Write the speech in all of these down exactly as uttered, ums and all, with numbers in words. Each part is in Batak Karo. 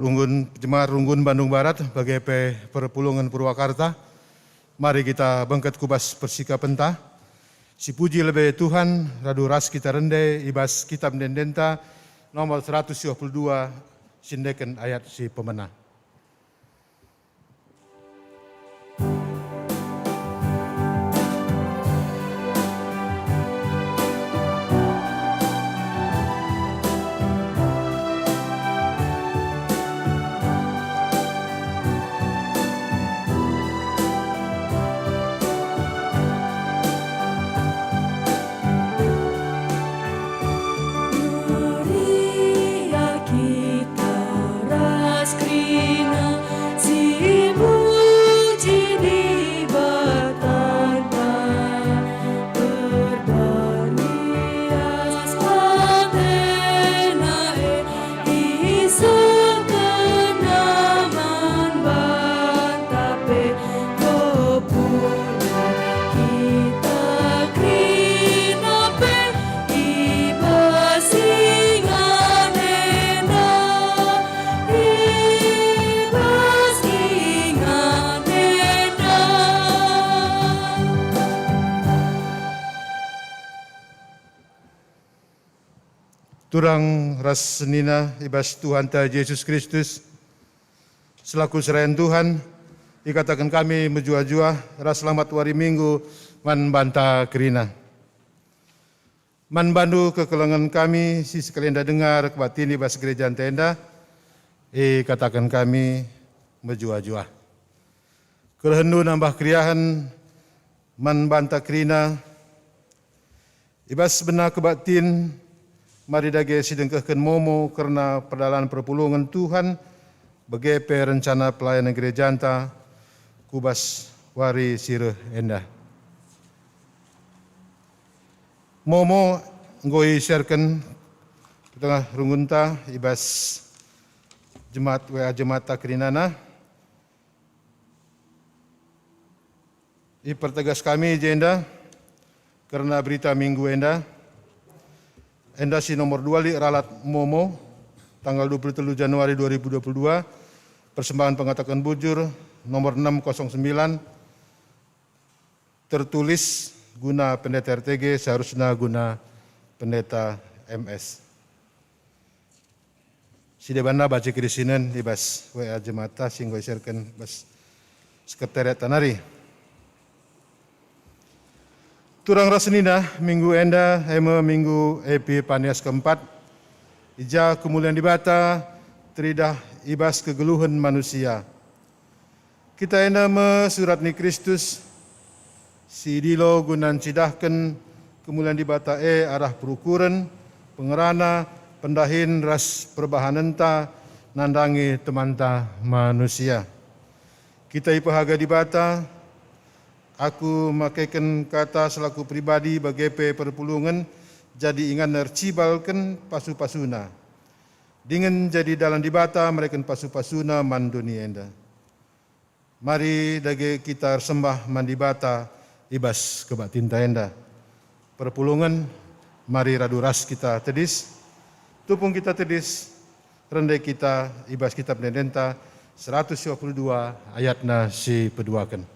Runggun, jemaat Runggun Bandung Barat, bage pe perpulungen Purwakarta, mari kita bengket ku bas persikapenta. Sipuji lebe Tuhan, radu ras kita rende i bas Kitab Ende-endenta nomor seratus dua puluh dua, siendeken ayat si pemena. Meriah kita ras kerina si muji Dibatanta, perbahagia matena e isehken man banta pe. Ko pulung kita kerina pe i bas ingan enda, i bas ingan enda. Turang ras senina i bas Tuhanta Jesus Kristus, selaku serayan Tuhan, ikataken kami mejuah-juah ras selamat wari Minggu man banta kerina. Man bandu kekelengen kami si sekalenda denga erkebaktin i bas gerejanta enda, ikataken kami mejuah-juah. Kelehenndu nambah keriahen man banta kerina, i bas bena kebaktin, mari dage sidengkehken momo kerna perdalan perpulungen Tuhan, bage pe rencana pelayanen gerejanta ku bas wari si reh enda. Momo enggo iserken ku tengah runggunta i bas jemaat W A Jemaat ta kerinana. Ipertegas kami i jenda kerna berita minggu enda. Enda si nomor dua lit ralat Momo, tanggal dua puluh telu Januari dua ribu dua puluh dua, persembahan pengataken bujur nomor enam kosong sembilan, tertulis guna pendeta R T G, seharusnya guna pendeta M S. Si debanna banci kerisinen i bas W A jemaat ta si enggo iserken bas sekretariat ta nari. Turang ras senina, minggu enda e me minggu Epipanias keempat, i ja kemulian Dibata teridah i bas kegeluhen manusia. Kita enda me surat ni Kristus, si idilo guna ncidahken kemulian Dibata e arah perukuren, pengerana, pendahin ras perbahanenta nandangi temanta manusia. Kita ipehaga Dibata, aku makeken kata selaku pribadi bage pe perpulungen jadi ingan ercibalken pasu-pasuna. Dingen jadi dalan Dibata mereken pasu-pasuna man doni enda. Mari dage kita ersembah man Dibata i bas kebaktinta enda. Perpulungen, mari radu ras kita tedis. Tupung kita tedis, rende kita i bas Kitab Ende-endenta seratus dua puluh dua ayatna si peduaken.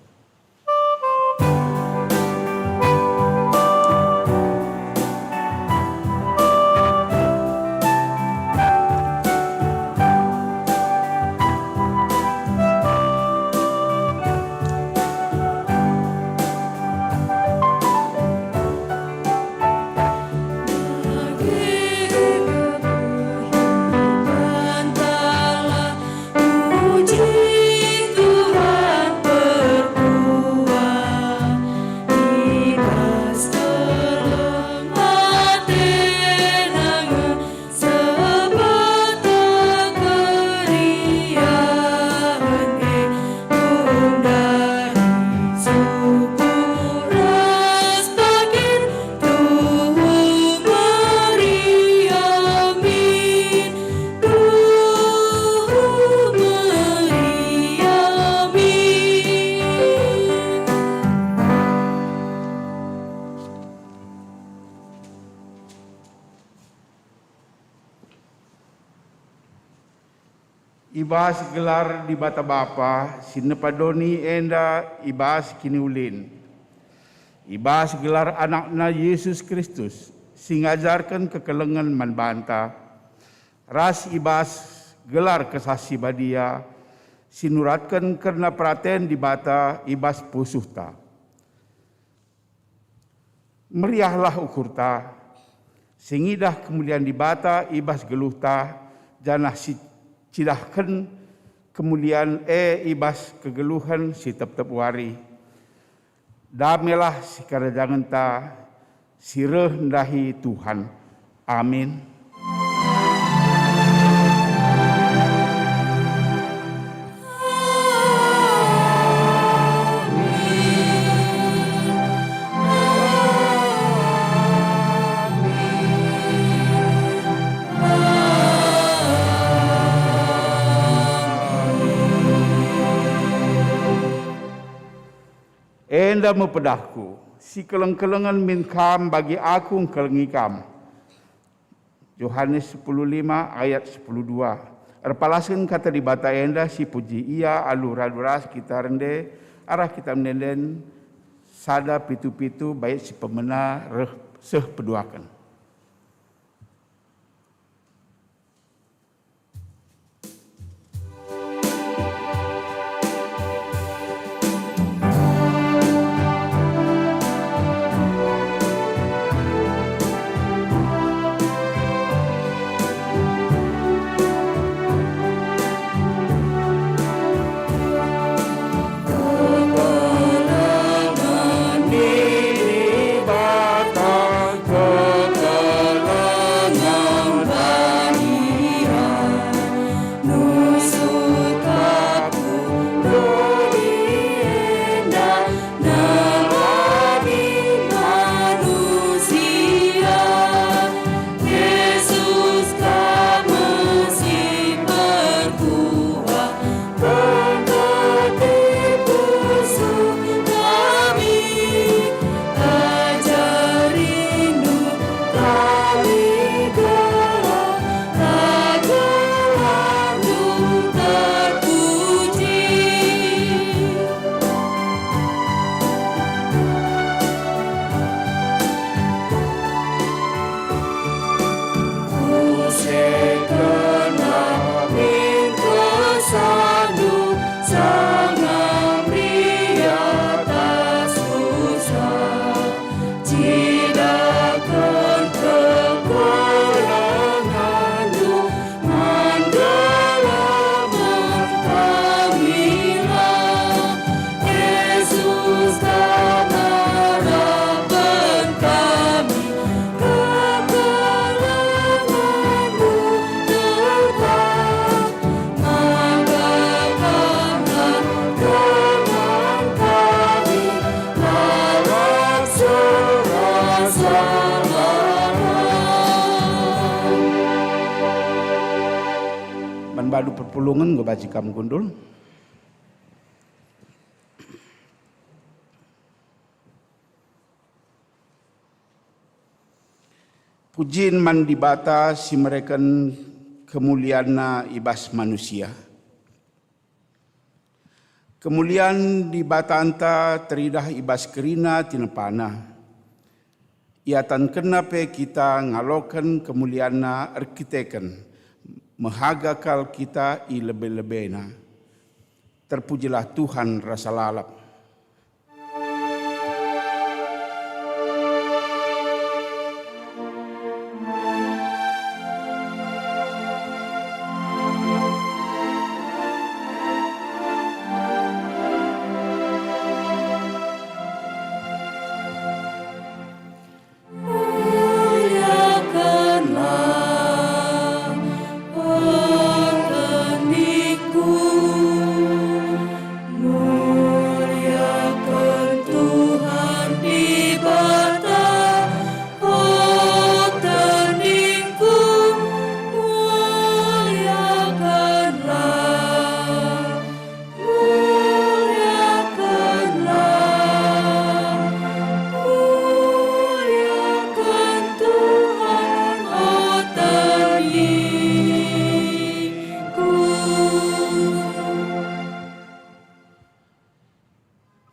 Puji Tuhan, perpulungen. I bas gelar Dibata Bapa si nepa doni enda, i bas kiniulin, i bas gelar AnakNa Jesus Kristus si ngajarken kekelengen man banta, ras i bas gelar Kesah Si Badia si nuratken kerna peraten Dibata i bas pusuhta. Meriahlah ukurta, si ngidah kemulian Dibata i bas geluhta, janah si cidahken kemulian e i bas kegeluhen si tep-tep wari. Damelah sikarajangenta si reh ndahi Tuhan. Amin. Enda me pedahku, sikeleng-kelengen min kam bagi aku ngkelengi kam. Johanes sepuluh lima ayat sepuluh dua. Erpalasken kata Dibata enda, sipuji Ia alu radu ras kita rende arah kita mendenden sada pitu-pitu bait si pemena reh seh peduaken. Man badu perpulungen enggo banci kam kundul. Pujin man Dibata si mereken kemulianNa i bas manusia. Kemulian Dibatanta teridah i bas kerina tinepana. Iatankenna pe kita ngaloken kemulianNa erkiteken mehaga kal kita i lebe-lebeNa. Terpujilah Tuhan rasa lalap.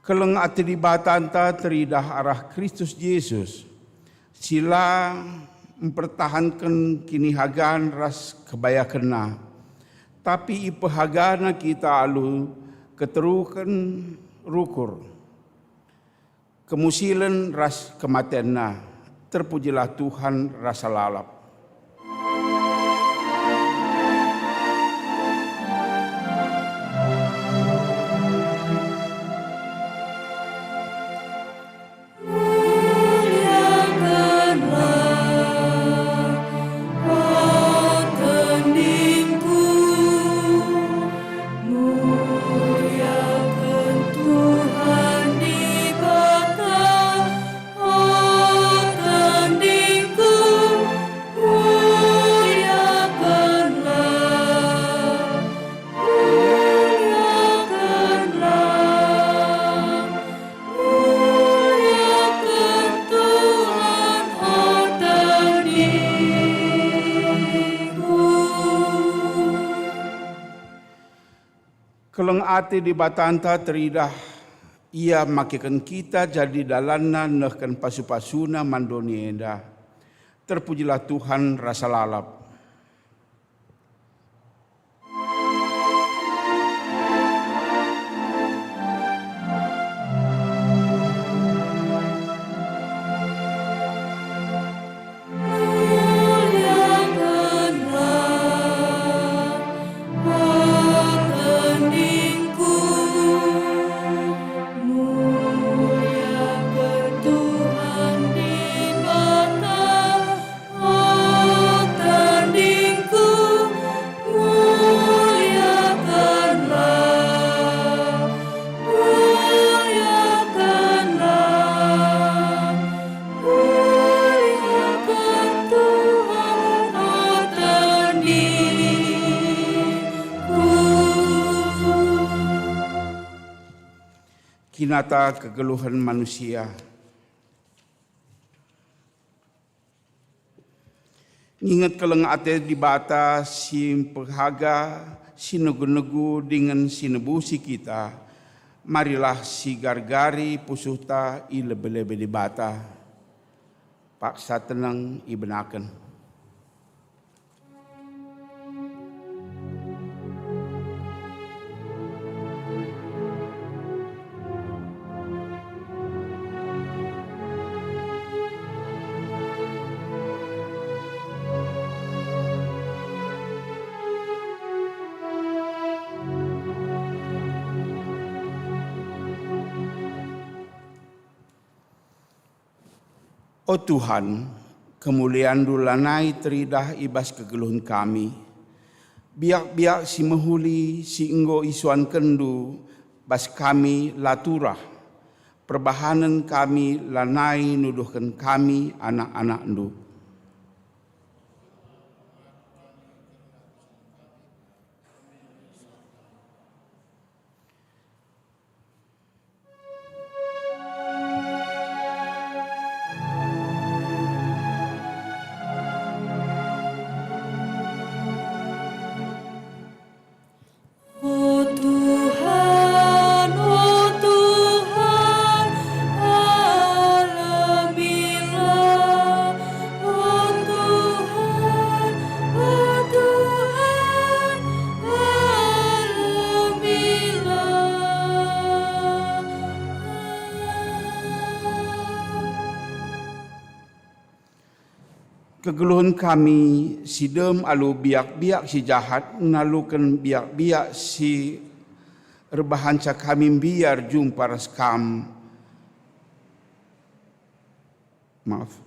Keleng ate Dibatanta teridah arah Kristus Jesus, si la mpertahanken kinihagan ras kebayakenNa, tapi ipehagaNa kita alu keteruhen rukur, kemusilen ras kematenNa. Terpujilah Tuhan rasa lalap. Muliaken Tuhan Dibata, o tendingku, muliakenlah, muliakenlah, muliaken Tuhan, o tendingku. Keleng ate Dibatanta teridah, Ia makeken kita jadi dalanna nehken pasu-pasuNa man doni enda. Terpujilah Tuhan rasa lalap. Muliaken Tuhan, o tendingku. Kinata kegeluhen manusia. Nginget keleng ate Dibata si mpehaga, si negu-negu dingen si nebusi kita, marilah sigari-gari pusuhta i lebe-lebe Dibata. Paksa teneng ibenaken. O Tuhan, kemulianNdu lanai teridah i bas kegeluhen kami. Biak-biak si mehuli si enggo isuankenNdu bas kami la turah. Perbahanen kami lanai nuduhken kami anak-anakNdu. O Tuhan, o Tuhan, alemilah. O Tuhan, o Tuhan, alemilah. Kegeluhen kami si dem alu biak-biak si jahat naluken biak-biak si erbahanca kami mbiar jumpa ras Kam. Maaf.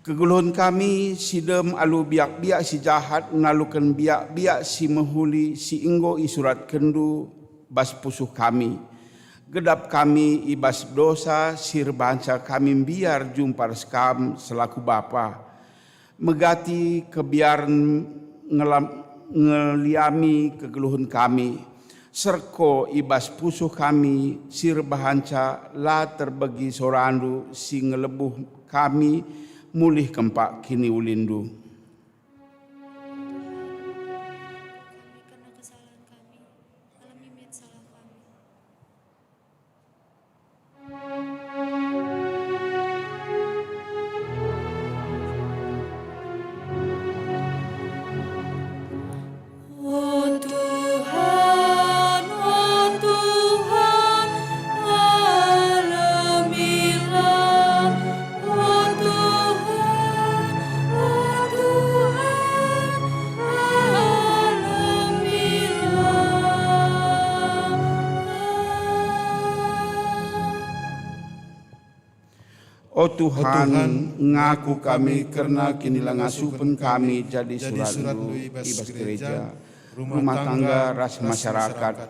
Kegeluhen kami si dem alu biak-biak si jahat naluken biak-biak si mehuli si enggo isuratkenNdu bas pusuh kami. Gedap kami i bas dosa si erbahanca kami mbiar jumpa ras Kam selaku Bapa. Megati kebiaren ngelam-, ngeliami kegeluhen kami. Serko i bas pusuh kami si erbahanca la terbegi soraNdu si ngelebuh kami mulih kempak kiniulinNdu. Kami kerna kesalahan kami, alemi min salah kami. O Tuhan, ngaku kami kerna kinilangasupen kami jadi suratndu i bas gereja, rumah tangga ras masyarakat.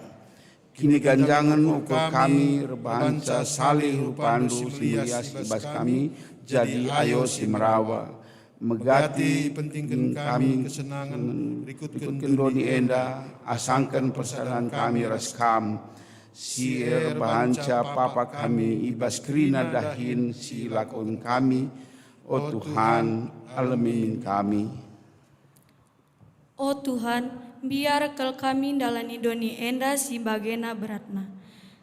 Kiniganjangen ukur kami erbahanca salih rupandu si merias i bas kami jadi ayo si merawa. Megati pentingken kami kesenangen rikutken doni enda, asangken persadan kami ras Kam, si erbahanca papa kami i bas kerina dahin si lakon kami. O Tuhan, alemi min kami. O Tuhan, mbiar kal kami ndalani doni enda si bagena beratna.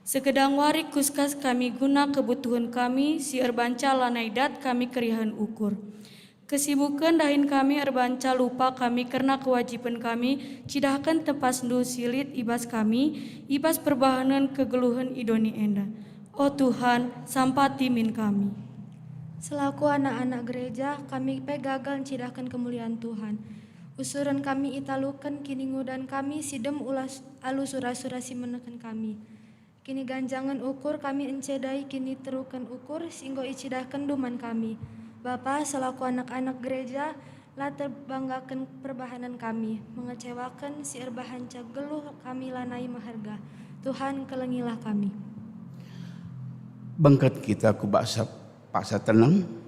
Segedang wari kuskas kami guna kebutuhen kami si erbanca lanai dat kami keriahen ukur. Kesibuken dahin kami erbanca lupa kami kerna kewajiben kami cidahken tepasndu si lit i bas kami, i bas perbahanen kegeluhen i doni enda. O Tuhan, sampati min kami. Selaku anak-anak gereja, kami pe gagal ncidahken kemulian Tuhan. Usuren kami italuken kiningudan kami si dem ulas alu sura-sura si meneken kami. Kiniganjangen ukur kami encedai kiniteruken ukur si enggo icidahkenNdu man kami. Bapa, selaku anak-anak gereja, la terbanggaken perbahanen kami, mengecewaken si erbahanca geluh kami lanai meherga. Tuhan, kelengilah kami. Bengket kita ku basa paksa teneng.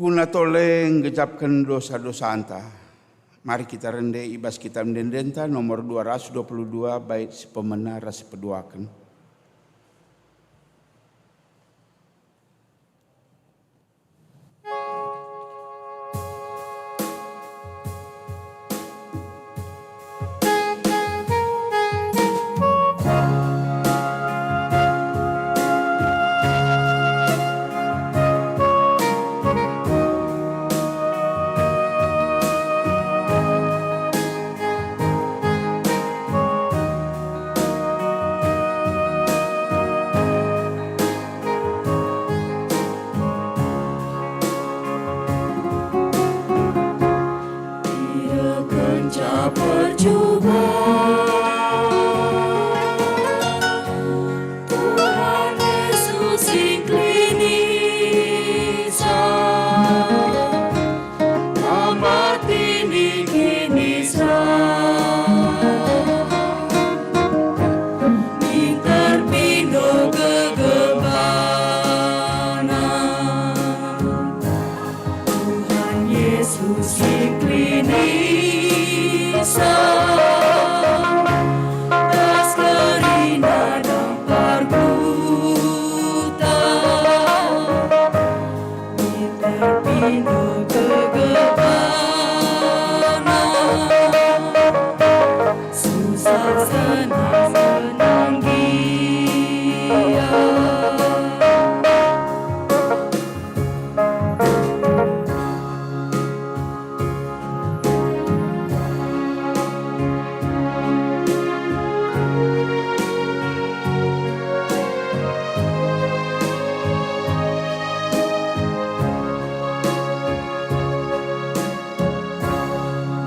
Guna tole nggejapken dosa-dosanta, mari kita rende i bas Kitab Ende-endenta nomor dua ratus dua puluh dua, bait si pemena ras si peduaken. Kenca percuba, Tuhan Yesus singklinisa, amati niki nisa, minter pindo gegebana. Tuhan Yesus singklinisa, ras kerina dampar kuta, minter pindo gegebana, susah senang, senang gia.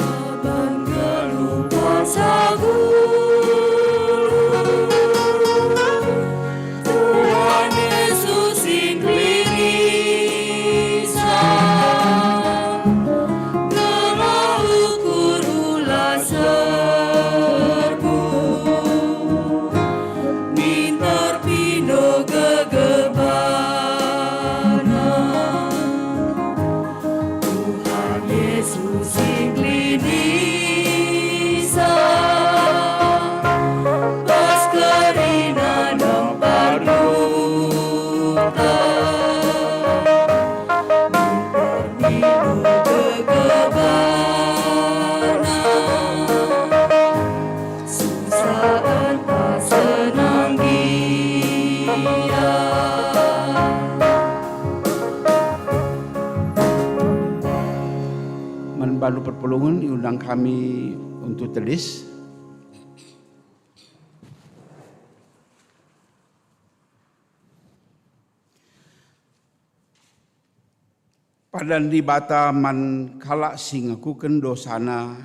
Abang geluh kuasa guru, Tuhan Yesus singklinisa, gelah ukur ula serbu, minter pindo gegebana. Tuhan Yesus singklinisa, bas kerina dampar kuta, minter pindo gegebana, susah ntah senang gia. Man bandu perpulungen iundang kami Untuk tedis. Padan Dibata man kalak si ngakuken dosana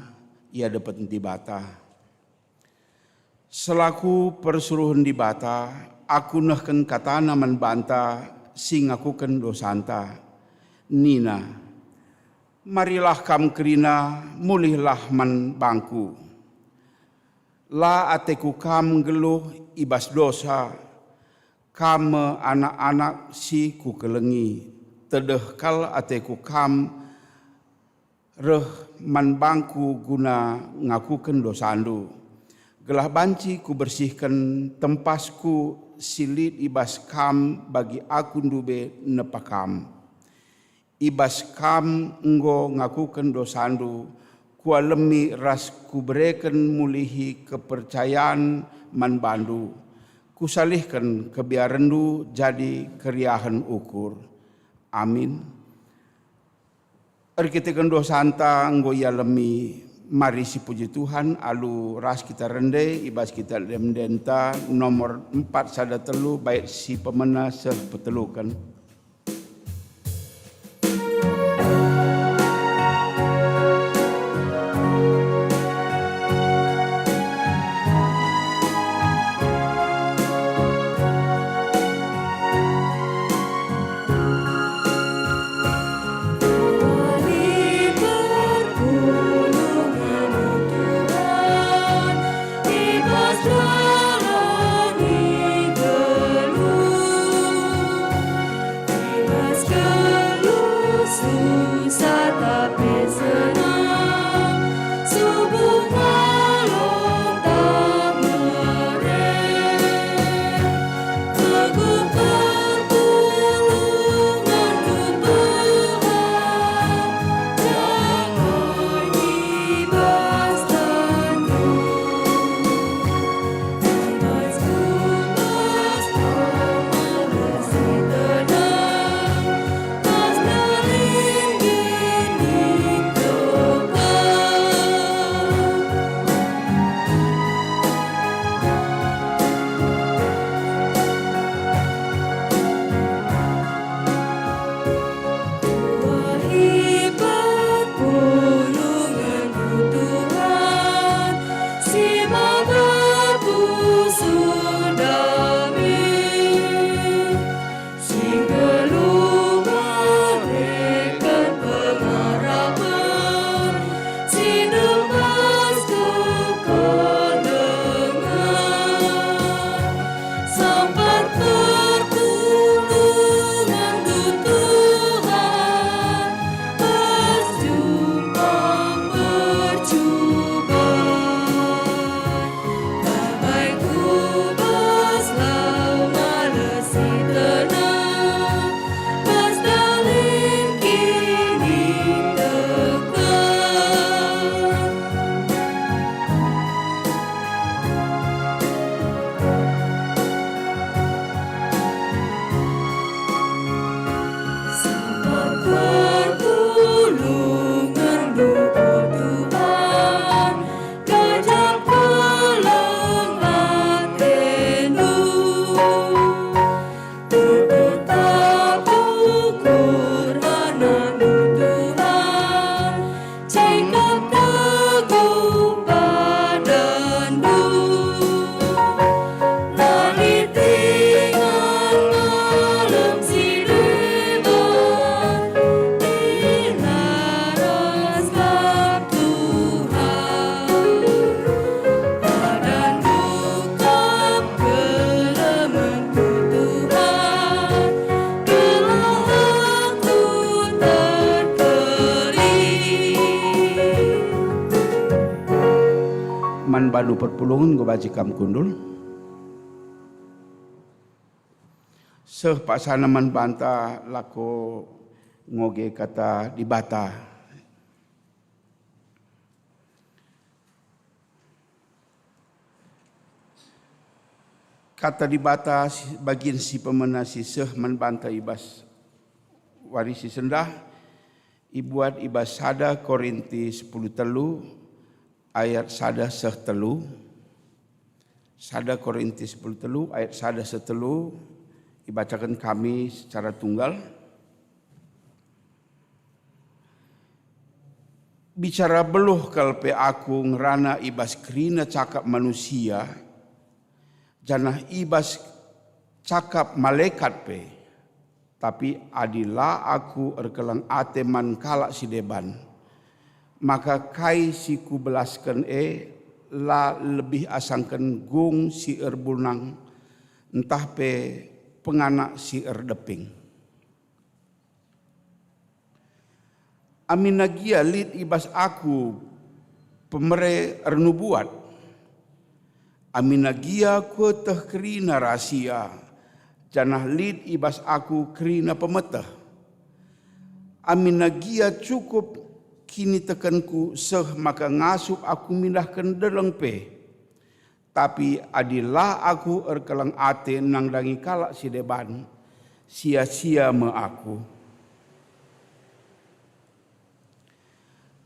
i adepen Dibata. Selaku persuruhen Dibata, aku nehken katana man banta si ngakuken dosanta. Nina, "Marilah kam kerina, mulihlah man bangku. La ateku kam nggeluh i bas dosa, kam me anak-anak si kukelengi. Tedeh kal ateku kam reh man bangku guna ngakuken dosandu, gelah banci kubersihken tempasku si lit i bas kam bagi aku ndube nepa kam. I bas kam enggo ngakuken dosandu, kualemi ras kubereken mulihi kepercayan man bandu. Kusalihken kebiarenndu jadi keriahen ukur." Amin. Erkiteken dosanta enggo ialemi, mari sipuji Tuhan alu ras kita rende i bas kitab ende-endenta nomor empat sada telu bait si pemena seh peteluken. Tuhan, si maba pusuh dame, si nggeluh mereken pengarapen, si nemas kekelengen. Sampat pertulungenndu, Tuhan, berjumpang berjubah. Babai ku bas lau male si tenang, bas dalan kinitekehken. Sabap pertulungenndu, o Tuhan, gejap keleng atendu. Tetap ukur anakNdu, Tuhan, cekap teguh padanNdu. Lit ingan malem si deban, i laras Kam, Tuhan. Padandu kap kelemenku, Tuhan, gelah aku terkelin. Man bandu perpulungen enggo banci kam kundul. Seh paksana man banta lako ngoge Kata Dibata. Kata Dibata si, bagin si pemena si seh man banta i bas wari si sendah, ibuat i bas sada Korinti sepuluh telu, Ayat sada seh telu, sada Korintus sepuluh telu ayat sada seh telu, ibacaken kami secara tunggal. Bicara beluh kal pe aku ngerana i bas kerina cakap manusia, janah i bas cakap malekat pe. Tapi adi la aku erkeleng ate man kalak si deban, maka kai si kubelasken e la lebih asangken gung si erbunang ntah pe penganak si erdeping. Aminna gia lit i bas aku pemere ernubuat, aminna gia kueteh kerina rahasia, janah lit i bas aku kerina pemeteh, aminna gia cukup kinitekenku seh maka ngasup aku mindahken deleng pe. Tapi adi la aku erkeleng ate nandangi kalak si deban, sia-sia me aku.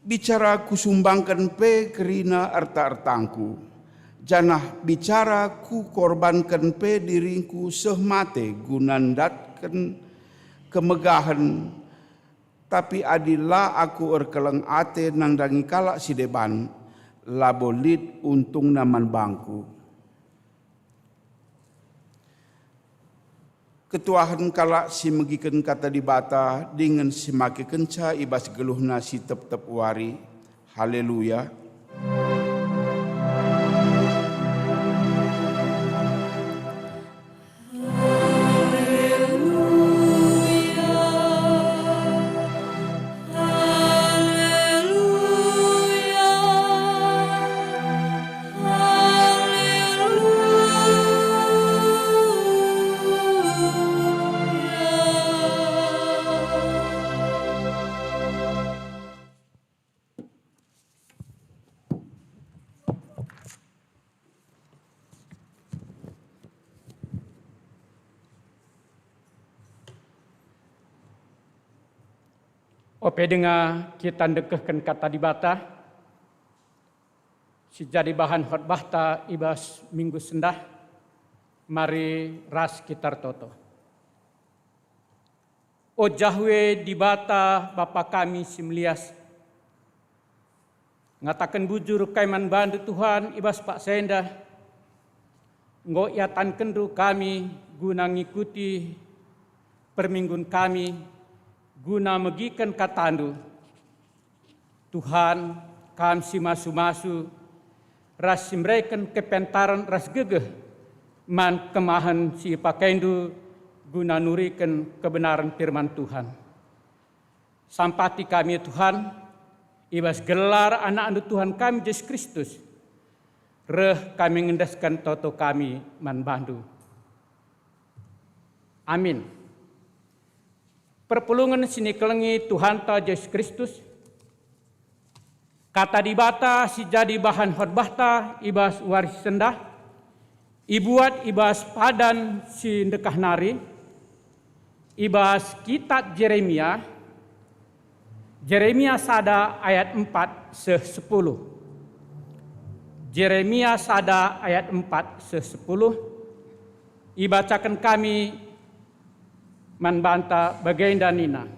Bicara kusumbangken pe kerina erta-ertangku, janah bicara kukorbanken pe diringku seh mate guna ndatken kemegahen. Tapi adi la aku erkeleng ate nandangi kalak si deban, labo lit untungna man bangku. Ketuahen kalak si megiken Kata Dibata dingen si makekenca i bas geluhna si tep-tep wari. Haleluya! Ope denga kita ndekehken Kata Dibata si jadi bahan khotbahta i bas minggu sendah, mari ras kita ertoto. O Jahwe Dibata, Bapa kami si melias, ngataken bujur kai man bandu, Tuhan, i bas paksa enda. Enggo iatankenndu kami guna ngikuti perminggun kami, guna megiken katandu. Tuhan, Kam si masu-masu, ras si mereken kepentaren ras gegeh man kemahen si ipakaiNdu guna nuriken kebenaren Firman Tuhan. Sampati kami, Tuhan, i bas gelar AnakNdu Tuhan kami, Jesus Kristus, reh kami ngendesken toto kami man baNdu. Amin. Perpulungen si nikelengi Tuhanta Jesus Kristus, Kata Dibata si jadi bahan khotbahta i bas wari si sendah, ibuat i bas padan si ndekah nari, i bas kitab Jeremia, Jeremia sada ayat empat seh sepuluh. Jeremia sada ayat empat seh sepuluh, ibacaken kami man banta bagenda nina,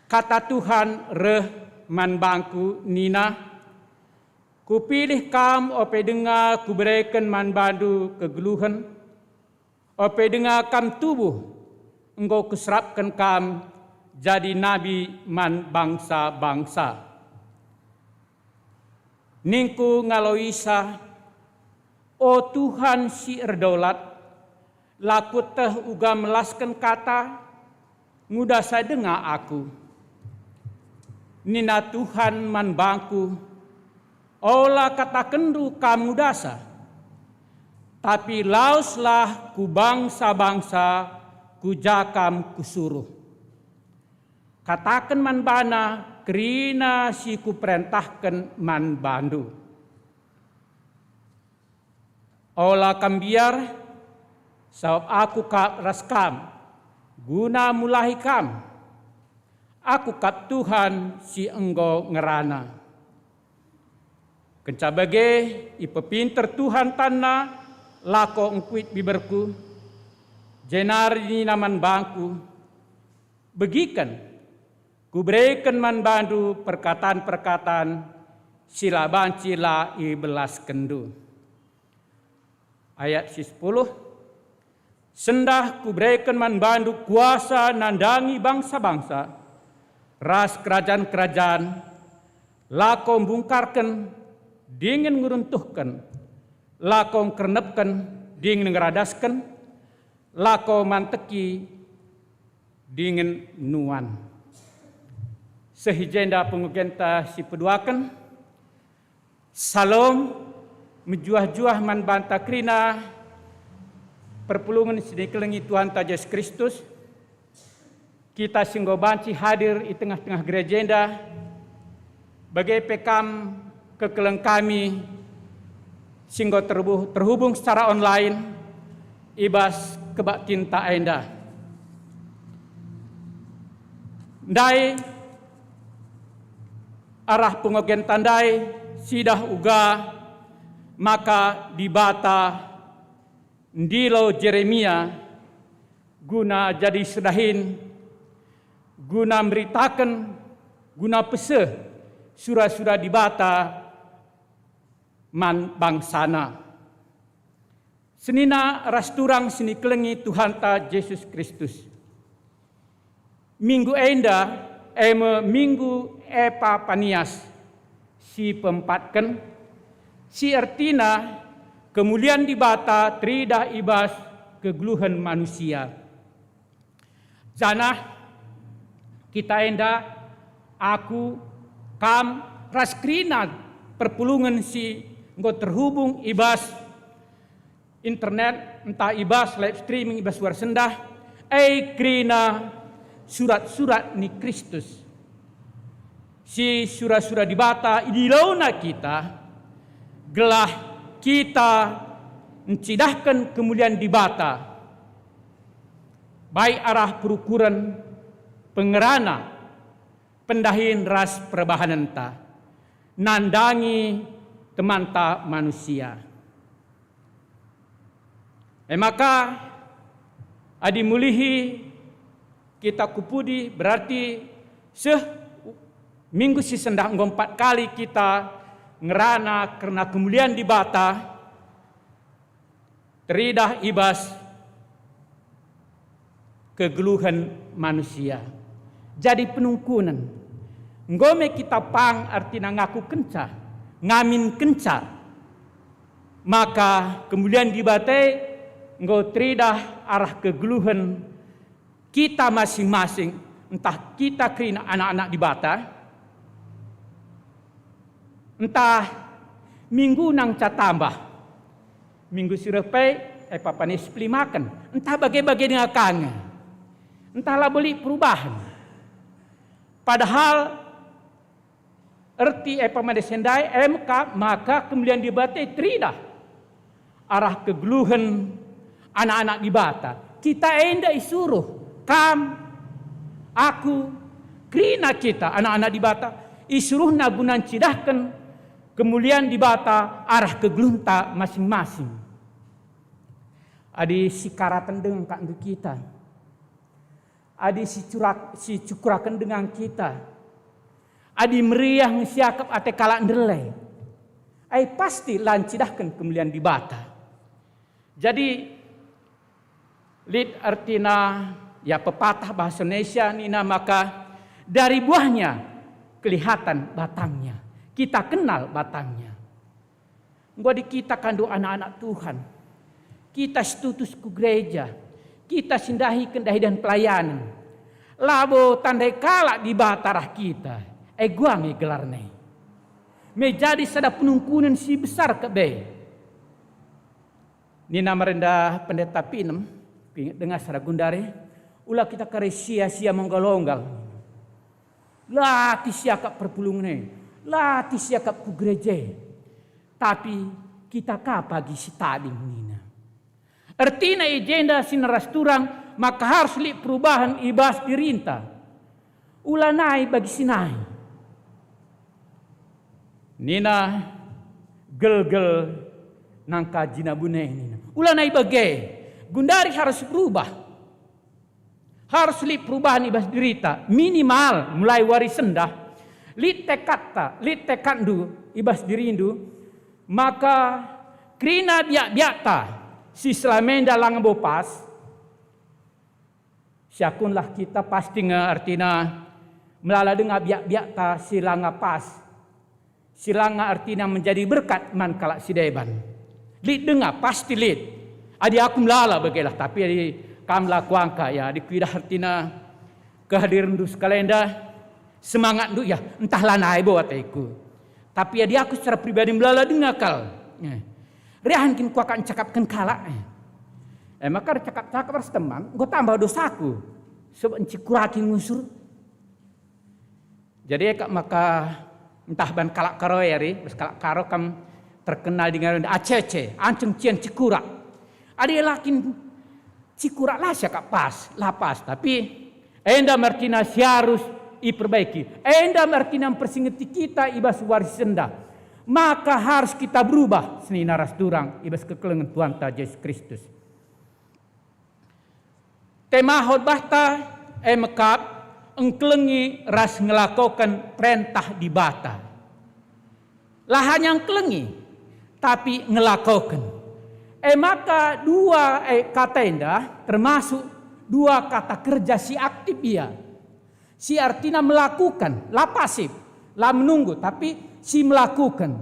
Kata Tuhan reh man bangku nina, Kupilih kam ope denga Kubereken man bandu kegeluhen, ope denga kam tubuh, enggo Kuserapken kam jadi nabi man bangsa-bangsa. Ningku ngalo Isa, O Tuhan si erdaulat, la kueteh uga melasken kata, ngudasa denga aku. Nina Tuhan man bangku, Ola katakenndu kam ngudasa, tapi laweslah ku bangsa-bangsa ku ja kam Kusuruh. Kataken man bana kerina si Kuperentahken man bandu. Ola kam mbiar, sabap Aku kap ras kam, guna mulahi kam. Aku kap Tuhan si enggo ngerana. Kenca bage, ipepinter Tuhan tanna, lako ngkuit biberku, jenari nina man bangku, "Begiken, kubereken man bandu perkatan-perkatan si la banci la ibelaskenndu." Ayat si sepuluh, "Sendah kubereken man bandu kuasa nandangi bangsa-bangsa, ras kerajan-kerajan, lako mbungkarken dingen ngeruntuhken, lako ngkernepken dingen ngeradasken, lako manteki dingen nuan." Seh i jenda pengogenta si peduaken. Salom, mejuah-juah man banta kerina perpulungen si nikelengi Tuhanta Jesus Kristus. Kita si enggo banci hadir i tengah-tengah gereja enda, bage pe kam kekeleng kami si enggo terbu-, terhubung secara online i bas kebaktinta enda. Ndai arah pengogenta ndai sidah uga maka Dibata ndilo Jeremia guna jadi sedahin, guna meritaken, guna peseh sura-sura Dibata man bangsaNa. Senina ras turang si nikelengi Tuhanta Jesus Kristus. Minggu enda, e me Minggu Epapanias, si peempatken, si ertina kemulian Dibata teridah i bas kegeluhen manusia. Janah kita enda, aku, kam, ras kerina perpulungen si enggo terhubung i bas internet, ntah i bas live streaming, i bas suara sendah, e kerina surat-surat ni Kristus, si sura-sura Dibata idilona kita, gelah kita ncidahken kemulian Dibata, baik arah perukuren, pengerana, pendahin ras perbahanenta, nandangi temanta manusia. E maka, adi mulihi kita ku pudi, berarti seh minggu si sendah enggo empat kali kita ngerana kerna kemulian Dibata, teridah i bas kegeluhen manusia. Jadi penungkunen. Enggo me kita pang, ertina ngakukenca, ngaminkenca maka kemulian Dibata enggo teridah arah kegeluhen kita masing-masing, ntah kita kerina anak-anak Dibata, ntah minggu nangca tambah. Minggu si reh pe, Epapanias pelimaken, ntah bage-bage denga ka nge, ntah labo lit perubahen. Padahal erti Epapanias ndai, e me kap maka kemulian Dibata teridah arah kegeluhen anak-anak Dibata. Kita enda isuruh, kam, aku, kerina kita, anak-anak Dibata, isuruhNa guna ncidahken kemulian Dibata arah kegeluhenta masing-masing. Adi sikaraten denga ka nge kita, adi sicurak-, sicukuraken denga kita, adi meriah nge siakap ate kalak ndeleng, ai pasti la ncidahken kemulian Dibata. Jadi, lit ertina, ya, pepatah bahasa Indonesia nina maka, "Dari buahnya kelihatan batangnya." Kita kenal batangnya. Enggo adi kita ka ndu anak-anak Tuhan, kita si tutus ku gereja, kita si ndahi kendahian pelayanen, labo tandai kalak Dibata arah kita, e gua nge gelarna. Me jadi sada penungkunen si besar kebe. Nina marenda Pendeta Pinem, kuinget denga sada gundari, "Ula kita kari sia-sia monggal-onggal. La ate siakap perpulungen e, la ate siakap ku gereja e, tapi kita ka pagi si tading," nina. Ertina i jenda si neras turang maka harus lit perubahen i bas dirinta. Ulanai bagi si nai. Nina gelgel nangka jinabune nina, "Ulanai bage, gundari harus berubah." Harus lit perubahan i bas dirita, minimal mulai wari sendah. Lit tekadta, lit tekadndu i bas dirindu, maka kerina biak-biakta si selama enda langa bo pas, siakunlah kita pasti nge ertina melala denga biak-biakta si langa pas. Si langa ertina menjadi berkat man kalak si deban. Lit denga, pasti lit. Adi aku melala bagelah, tapi adi kam la kuangka, ya, adi kuidah ertina kehadirenndu sekalenda, semangatndu, ya, entah lanai bo ateku. Tapi adi aku secara pribadi melala denga kal. Eh. Reahen kin kuakap ncakapken kalak. Eh. Eh, maka ercakap-cakap ras teman, enggo tambah dosaku. Sebab ncikuraki ngusur. Jadi e kap maka ntah ban kalak Karo e ari, bas kalak Karo kam terkenal dengan A C C, anceng cian cikurak. Adi la kin cikurak la siakap pas, la pas. Tapi enda me ertina si arus iperbaiki. Enda me ertina mpersingeti kita i bas wari sendah. Maka harus kita berubah senina ras turang i bas kekelengen Tuhanta Jesus Kristus. Tema khotbahta e mekap engkelengi ras ngelakoken perentah Dibata. La hanya engkelengi, tapi ngelakoken. E maka dua, e, kata enda termasuk dua kata kerja si aktif ia. Si artina melakukan, la pasif, la menunggu, tapi si melakukan.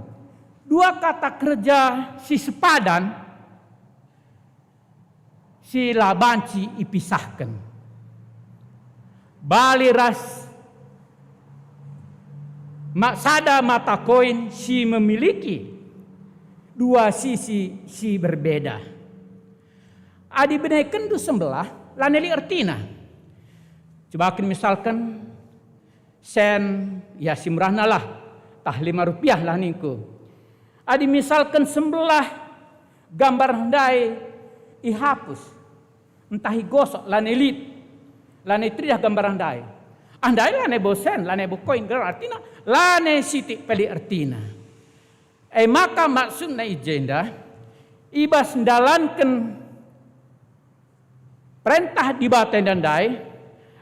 Dua kata kerja si sepadan, si la banci ipisahken. Bali ras ma-, sada mata koin si memiliki dua sisi si berbeda. Adi benekenndu sembelah, lanai lit ertina. Cubaken misalken, sen, ya, si murahna lah, tah lima rupiah lah ningku. Adi misalken sembelah gambar ndai ihapus, ntah igosok, lanai lit, lanai teridah gambar ndai. Ah, ndai lanai bo sen, lanai bo koin, gelar artina, lanai sitik pe lit ertina. E maka maksudna i jenda, i bas ndalanken perentah Dibata enda ndai,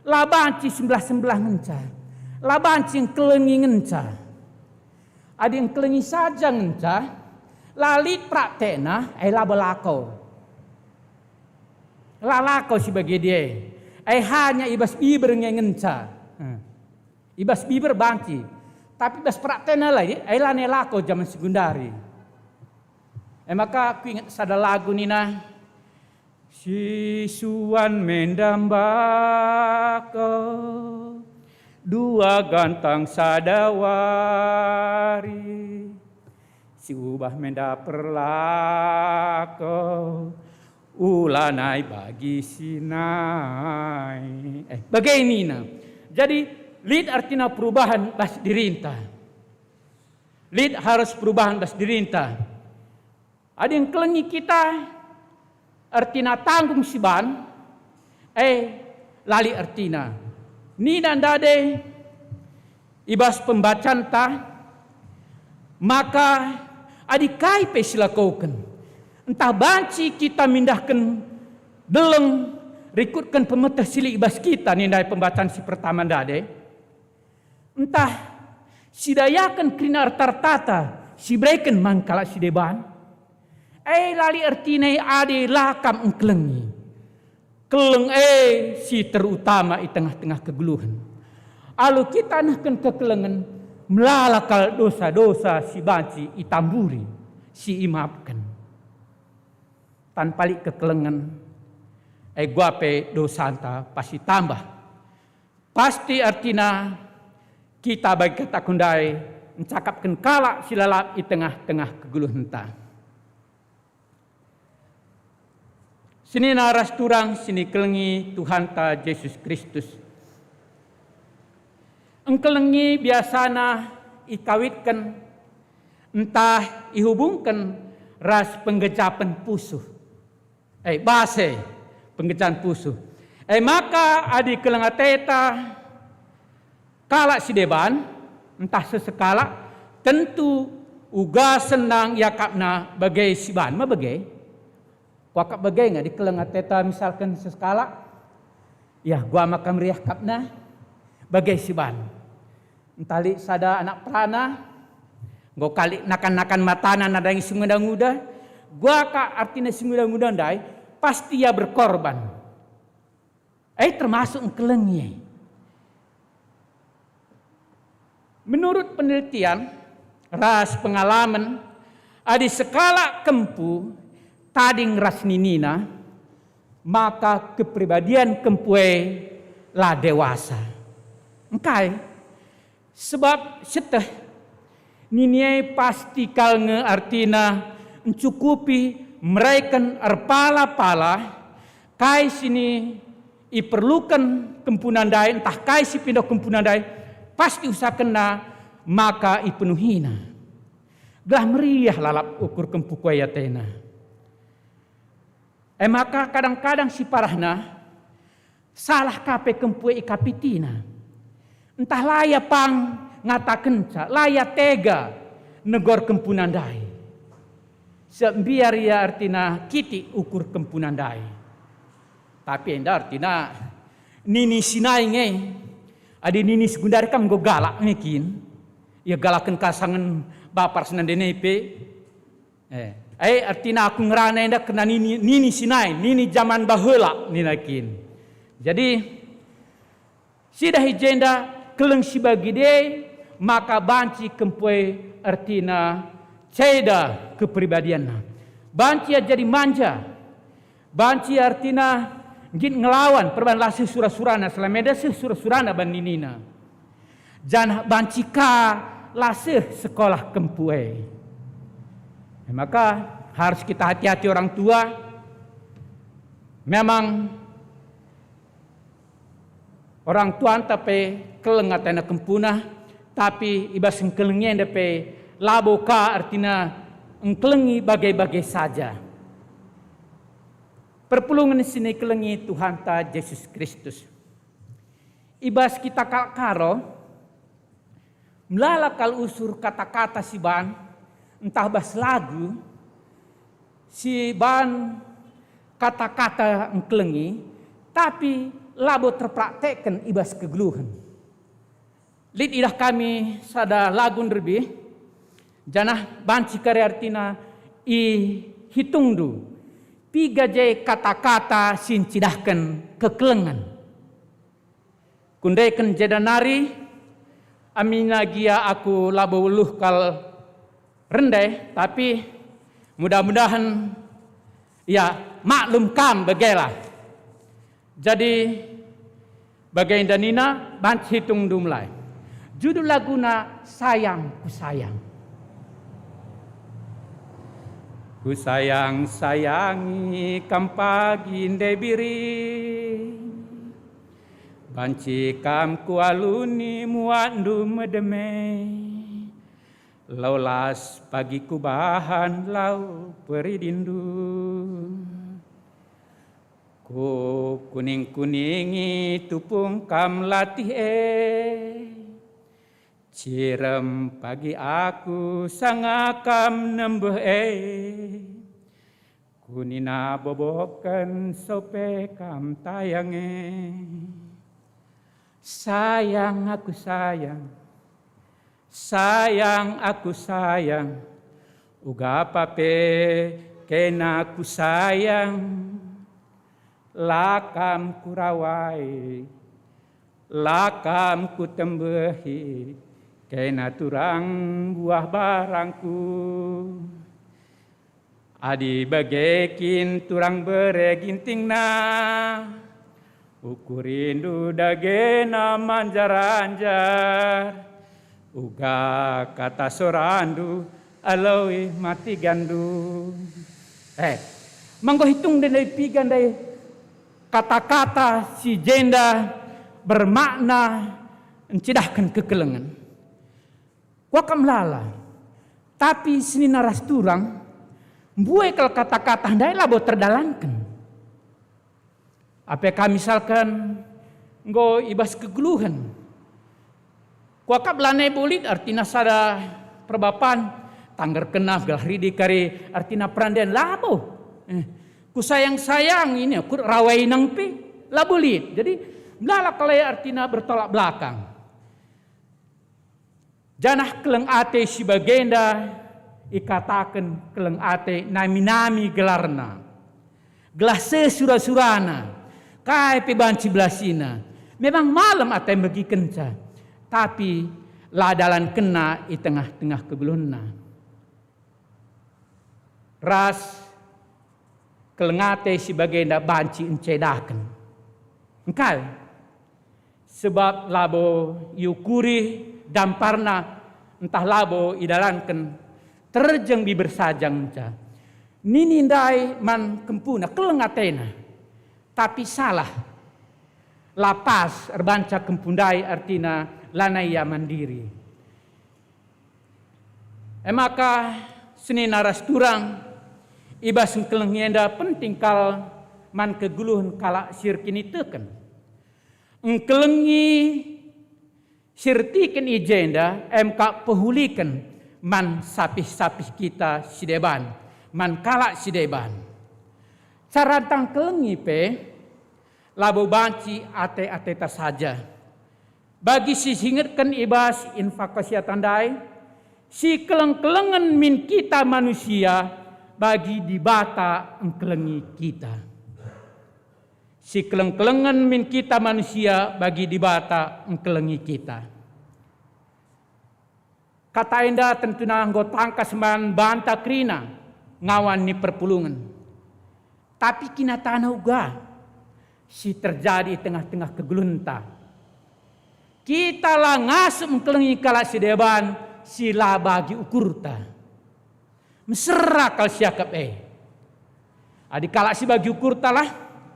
la banci sembelah-sembelah ngenca, la banci engkelengi ngenca. Adi engkelengi saja ngenca, la lit praktekna, e labo lako. La lako si bage dia, e hanya i bas biber nge ngenca. Hmm. I bas biber banci, tapi bas praktekna la, e lanai lako jaman segundari. E maka kuinget sada lagu nina, "Sisuan me ndambako, dua gantang sada wari, siubah me nda perlako, ulanai bagi si nai." Eh, bage nina. Jadi, lit ertina perubahan bas dirinta. Lit harus perubahan bas dirinta. Adi engkelengi kita, ertina tanggung si ban, eh, la lit ertina. Nina ndai i bas pembacanta, maka adi kai pe silakoken, ntah banci kita mindahken deleng rikutken pemeteh si lit i bas kita, nina ndai pembacan si pertama ndai, ntah sidayaken kerina erta-ertata sibereken man kalak si deban, e la lit ertina adi la kam engkelengi. Keleng e si terutama i tengah-tengah kegeluhen. Alu kita nehken kekelengen, melala kal dosa-dosa si banci itamburi, si imaafken. Tanpa lit kekelengen, e gua pe dosanta pasti tambah. Pasti ertina kita bagi kataku ndai ncakapken kalak si lalap i tengah-tengah kegeluhenta. Senina ras turang si nikelengi Tuhanta Jesus Kristus. Engkelengi biasana ikawitken ntah ihubungken ras penggejapen pusuh. Eh, base, penggejapen pusuh. E maka adi keleng ateta, Kalak si deban, ntah sesekalak, tentu uga senang iakapna bage si ban me bage. Kuakap bage nge dikeleng ateta misalken sesekalak, yah, gua maka meriah akapna bage si ban. Ntah lit sada anak perana, enggo kali nakan-nakan matana nadangi si nguda-nguda, gua ka artina si nguda-nguda ndai, pasti ia berkorban. Eh, termasuk engkelengi. Menurut penelitian ras pengalaman, adi sekalak kempu tading ras ninina, maka kepribadian kempu e la dewasa. Engkai? Sebab sieteh, nini e pasti kal nge artina ncukupi mereken erpala-pala kai si ni iperluken kempuna ndai, ntah kai si pindoh kempuna ndai, pasti usakenna maka ipenuhina. Gelah meriah lalap ukur kempu ku atena. E maka kadang-kadang si parahna, salah ka pe kempu e ikapitina. Ntah la ia pang ngatakenca, la ia tega negor kempuna ndai. Sebab mbiar ia artina kitik ukur kempuna ndai. Tapi enda artina nini si nai nge, adi nini si gundari kam enggo galak nge kin. Ia galaken kasangen bapa ras nande nai pe. Eh, ai artina aku ngerana enda kerna nini, nini si nai, nini jaman bahela nina kin. Jadi, sidah i jenda keleng si bagide, maka banci kempu e ertina ceda kepribadianna. Banci ia jadi manja. Banci artina nggit ngelawan perban la seh sura-surana, selama enda seh sura-surana ban ninina. Janah banci ka la seh sekolah kempu e. E maka harus kita hati-hati orang tua. Memang orang tuanta pe keleng atena kempuna, tapi i bas engkeleng enda pe labo ka ertina engkelengi bage-bage saja. Perpulungen si nikelengi Tuhanta Jesus Kristus. I bas kita kalak Karo, melala kal usur kata-kata si ban, ntah bas lagu, si ban kata-kata engkelengi, tapi labo terpraktekken i bas kegeluhen. Lit idah kami sada lagu nderbih, janah banci kari artina ihitungndu, piga je kata-kata si ncidahken kekelengen. Kundeken jenda nari, aminna gia aku labo weluh kal rende, tapi mudah-mudahen, ya, maklum kam begelah. Jadi, bagenda nina banci hitungndu mulai. Judul laguna Sayang Kusayang. Kusayang-sayangi kam pagi ndai biring, banci kam kualuni muatndu medeme. Lau las pagi kubahan lau peridindu. Kukuning-kuningi tupung kam latih e. Cirem pagi aku sanga kam nembeh e. Kunina boboken sope kam tayang e. Sayang aku sayang, sayang aku sayang, uga pa pe kena ku sayang. La kam kurawai, la kam kutembehi, kena turang buah barangku. Adi bage kin turang bere gintingna, ukurindu dagena manjar-anjar, uga kata sorandu aloi mati gandu. Eh, manggo hitung ndai piga ndai kata-kata si jenda bermakna ncidahken kekelengen. Kuakap melala, tapi senina ras turang, mbue kal kata-kata ndai labo terdalanken. Ape ka misalken enggo i bas kegeluhen, Kuakap lanai bo lit artina sada perbapan, tanggerkenna gelah ridi kari artina peranden labo. Eh, kusayang-sayang ini, kurawai nang pe labo lit. Jadi, melala kalai artina bertolak belakang. Janah keleng ate si bagenda ikataken keleng ate nami-nami gelarna. Gelah seh sura-surana, kai pe banci belasina. Memang malem ate megikenca, tapi la dalankenna i tengah-tengah kegeluhenna. Ras keleng ate si bagenda banci ncedaken. Engkai? Sebab labo iukuri damparna, ntah labo idalanken, terjeng biber sajang ngenca. Nini ndai man kempuna, keleng atena, tapi salah. La pas erbanca kempu ndai, artina lanai ia mandiri. E maka, senina ras turang, i bas engkelengi enda penting kal man kegeluhen kalak si erkiniteken. Engkelengi si ertiken i jenda em ka pehuliken man sapih-sapih kita si deban, man kalak si deban. Cara ntah engkelengi pe labo banci ate-ateta saja. Bagi si singetken i bas infakasiata ndai, sikeleng-kelengen min kita manusia, bagi Dibata engkelengi kita. Sikeleng-kelengen min kita manusia, bagi Dibata engkelengi kita. Kata enda tentuna enggo tangkas man banta kerina ngawan ni perpulungen. Tapi kinatana uga si terjadi i tengah-tengah kegeluhenta. Kita la ngasup engkelengi kalak si deban si la bagi ukurta. Mesera kal siakap e. Adi kalak si bagi ukurta lah,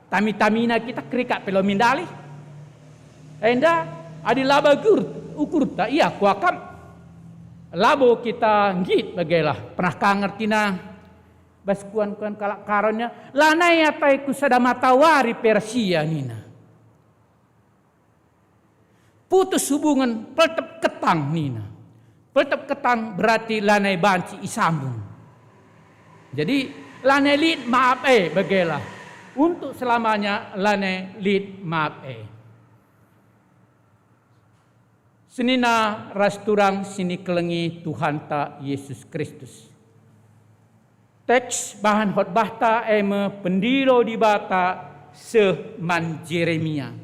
tami-tamina kita kerikak pe la min ndai. Enda, adi la bagi ur-, ukurta, ia kuakap labo kita nggit bagailah. Pernah ka ngertina bas kuan-kuan kalak Karonnya, lanai ataiku sada matawari pe ras ia nina. Putus hubungen, peltep ketang nina. Peltep ketang berarti lanai banci isambung. Jadi, lanai lit maap e bagailah. Untuk selamanya lanai lit maap e. Senina ras turang si nikelengi Tuhanta Yesus Kristus. Teks bahan khotbahta e me pendilo Dibata seh man Jeremia.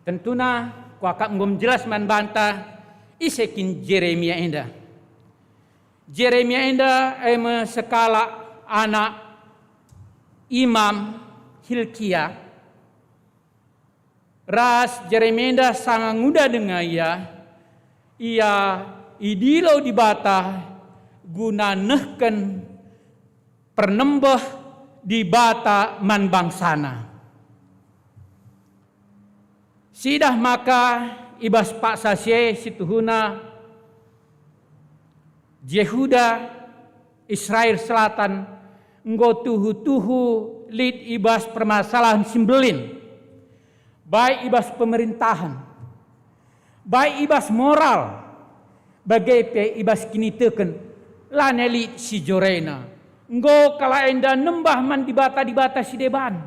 Tentuna kuakap enggo menjelas man banta ise kin Jeremia enda. Jeremia enda e me sekalak anak Imam Hilkia. Ras Jeremia enda sanga nguda denga ia, ia idilo Dibata guna nehken pernembeh Dibata man bangsana. Siidah maka i bas paksa si e situhuna Jehuda, Israel Selatan, enggo tuhu-tuhu lit i bas permasalahen si mbelin, baik i bas pemerintahen, baik i bas moral, bage pe i bas kiniteken, lanai lit si jorena. Enggo kalak enda nembah man dibata-dibata si deban.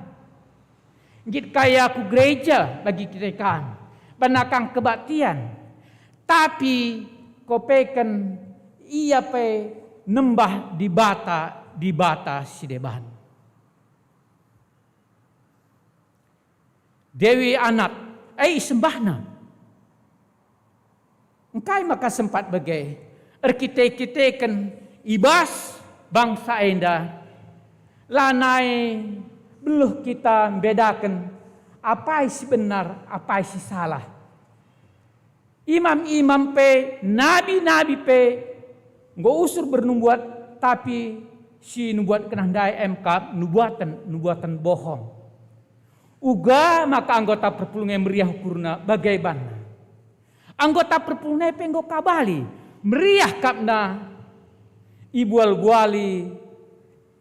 Nggit kai aku gereja bagi kitekan, banakang kebaktian, tapi kopeken ia pe nembah dibata-dibata si deban. Dewi Anat, e isembahna. Engkai maka sempat bage? Erkite-kiteken i bas bangsa enda, lanai beluh kita mbedaken apai si benar, apai si salah. Imam-imam pe, nabi-nabi pe enggo usur bernubuat, tapi si nubuat kena ndai em kap nubuaten, nubuaten bohong. Uga maka anggota perpulungen e meriah ukurna bage banna. Anggota perpulungen e pe enggo kabali, meriah kapna ibual-buali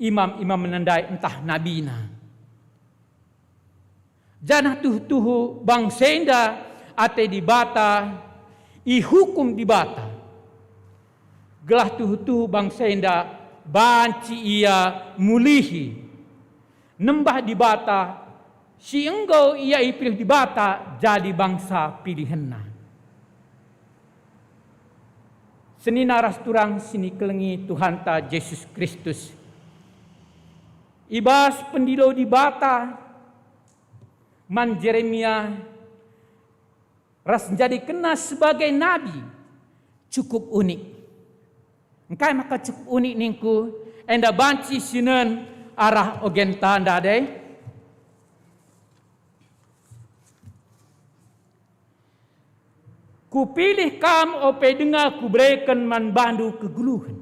imam-imam ndai ntah nabina. Janah tuhu-tuhu bangsa enda ate Dibata, ihukum Dibata, gelah tuhu-tuhu bangsa enda banci ia mulihi, nembah Dibata si enggo ia ipilih Dibata jadi bangsa pilihenNa. Senina ras turang si nikelengi Tuhanta Jesus Kristus, i bas pendilo Dibata man Jeremia ras njadikenna sebagai nabi cukup unik. Engkai maka cukup unik ningku? Enda banci sinen arah ogenta ndai. Kupilih kam ope denga kubereken man bandu kegeluhen.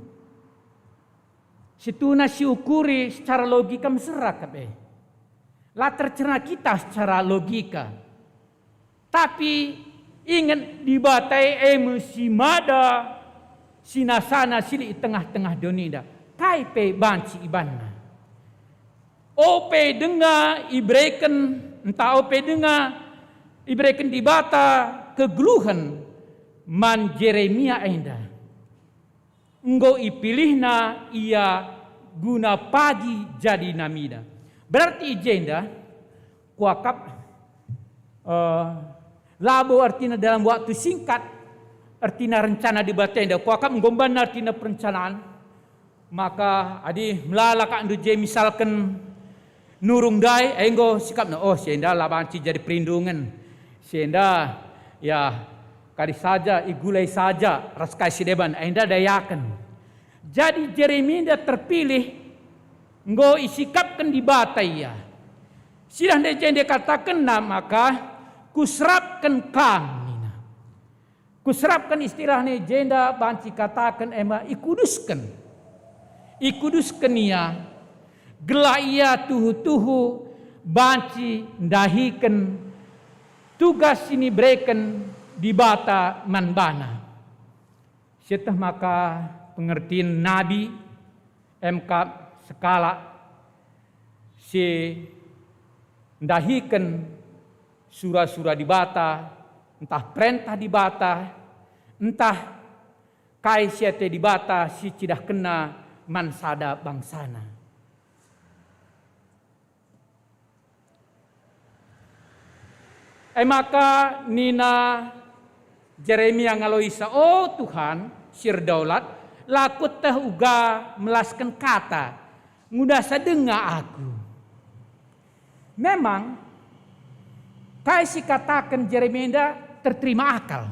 Situhuna siukuri secara logika mesera kap e. La tercerna kita secara logika. Tapi inget, Dibata e me si mada sinasana si lit i tengah-tengah doni enda. Kai pe banci ibanna. Ope denga ibereken, ntah ope denga ibereken Dibata kegeluhen man Jeremia enda, enggo ipilihna ia guna pagi jadi nabina. Berarti i jenda kuakap, eh, labo ertina dalam waktu singkat, ertina rencana Dibata enda. Kuakap enggo mban ertina perencanaan. Maka adi melala kakndu je misalken nurung ndai, enggo sikapna, "Oh, si enda la banci jadi perlindungen. Si enda, ya, kari saja, igulai saja ras kai si deban, enda dayaken." Jadi Jeremia enda terpilih, enggo isikapken Dibata ia. Sidah ndai jenda katakenna maka, "Kuserapken kam," nina. Kuserapken istilahna i jenda banci kataken e me ikudusken. Ikudusken ia, gelah ia tuhu-tuhu banci ndahiken tugas si nibereken Dibata man bana. Sieteh maka pengertin nabi, e me kap sekalak si ndahiken sura-sura Dibata, ntah perentah Dibata, ntah kai si ate Dibata si cidahkenna man sada bangsana. E maka nina Jeremia ngaloisa, "O Tuhan si erdaulat, la kueteh uga melasken kata, ngudasa denga aku." Memang, kai si kataken Jeremia enda terterima akal.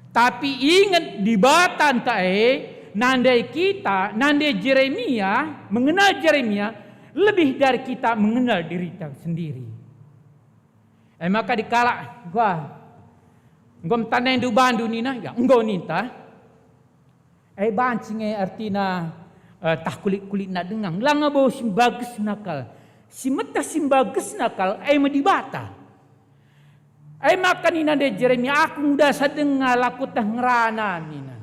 Tapi inget, Dibata ntah e nandai kita, nandai Jeremia, mengenal Jeremia lebih dari kita mengenal dirita sendiri. E maka dikalak, "Wah, enggo mtandai ndu bandu," nina, "ya, enggo," ninta. E banci nge ertina, eh, tah kulit-kulitna denga, langa bo si mbagesna kal. Si meteh si mbagesna kal, e me Dibata. E maka nina ndai Jeremia, "Aku ngudasa denga, la kueteh ngerana," nina.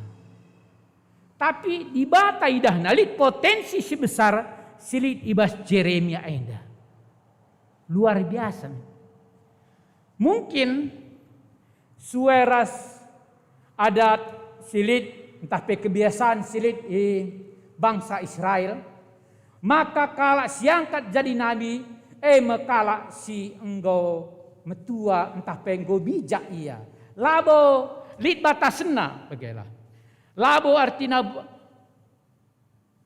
Tapi Dibata idahna lit potensi si besar si lit i bas Jeremia enda. Luar biasa. Mungkin sue ras adat si lit ntah pe kebiasaan si lit i bangsa Israel, maka kalak si angkat jadi nabi, e me kalak si enggo metua ntah pe enggo bijak ia. Labo lit batasenna, begelah. Labo ertina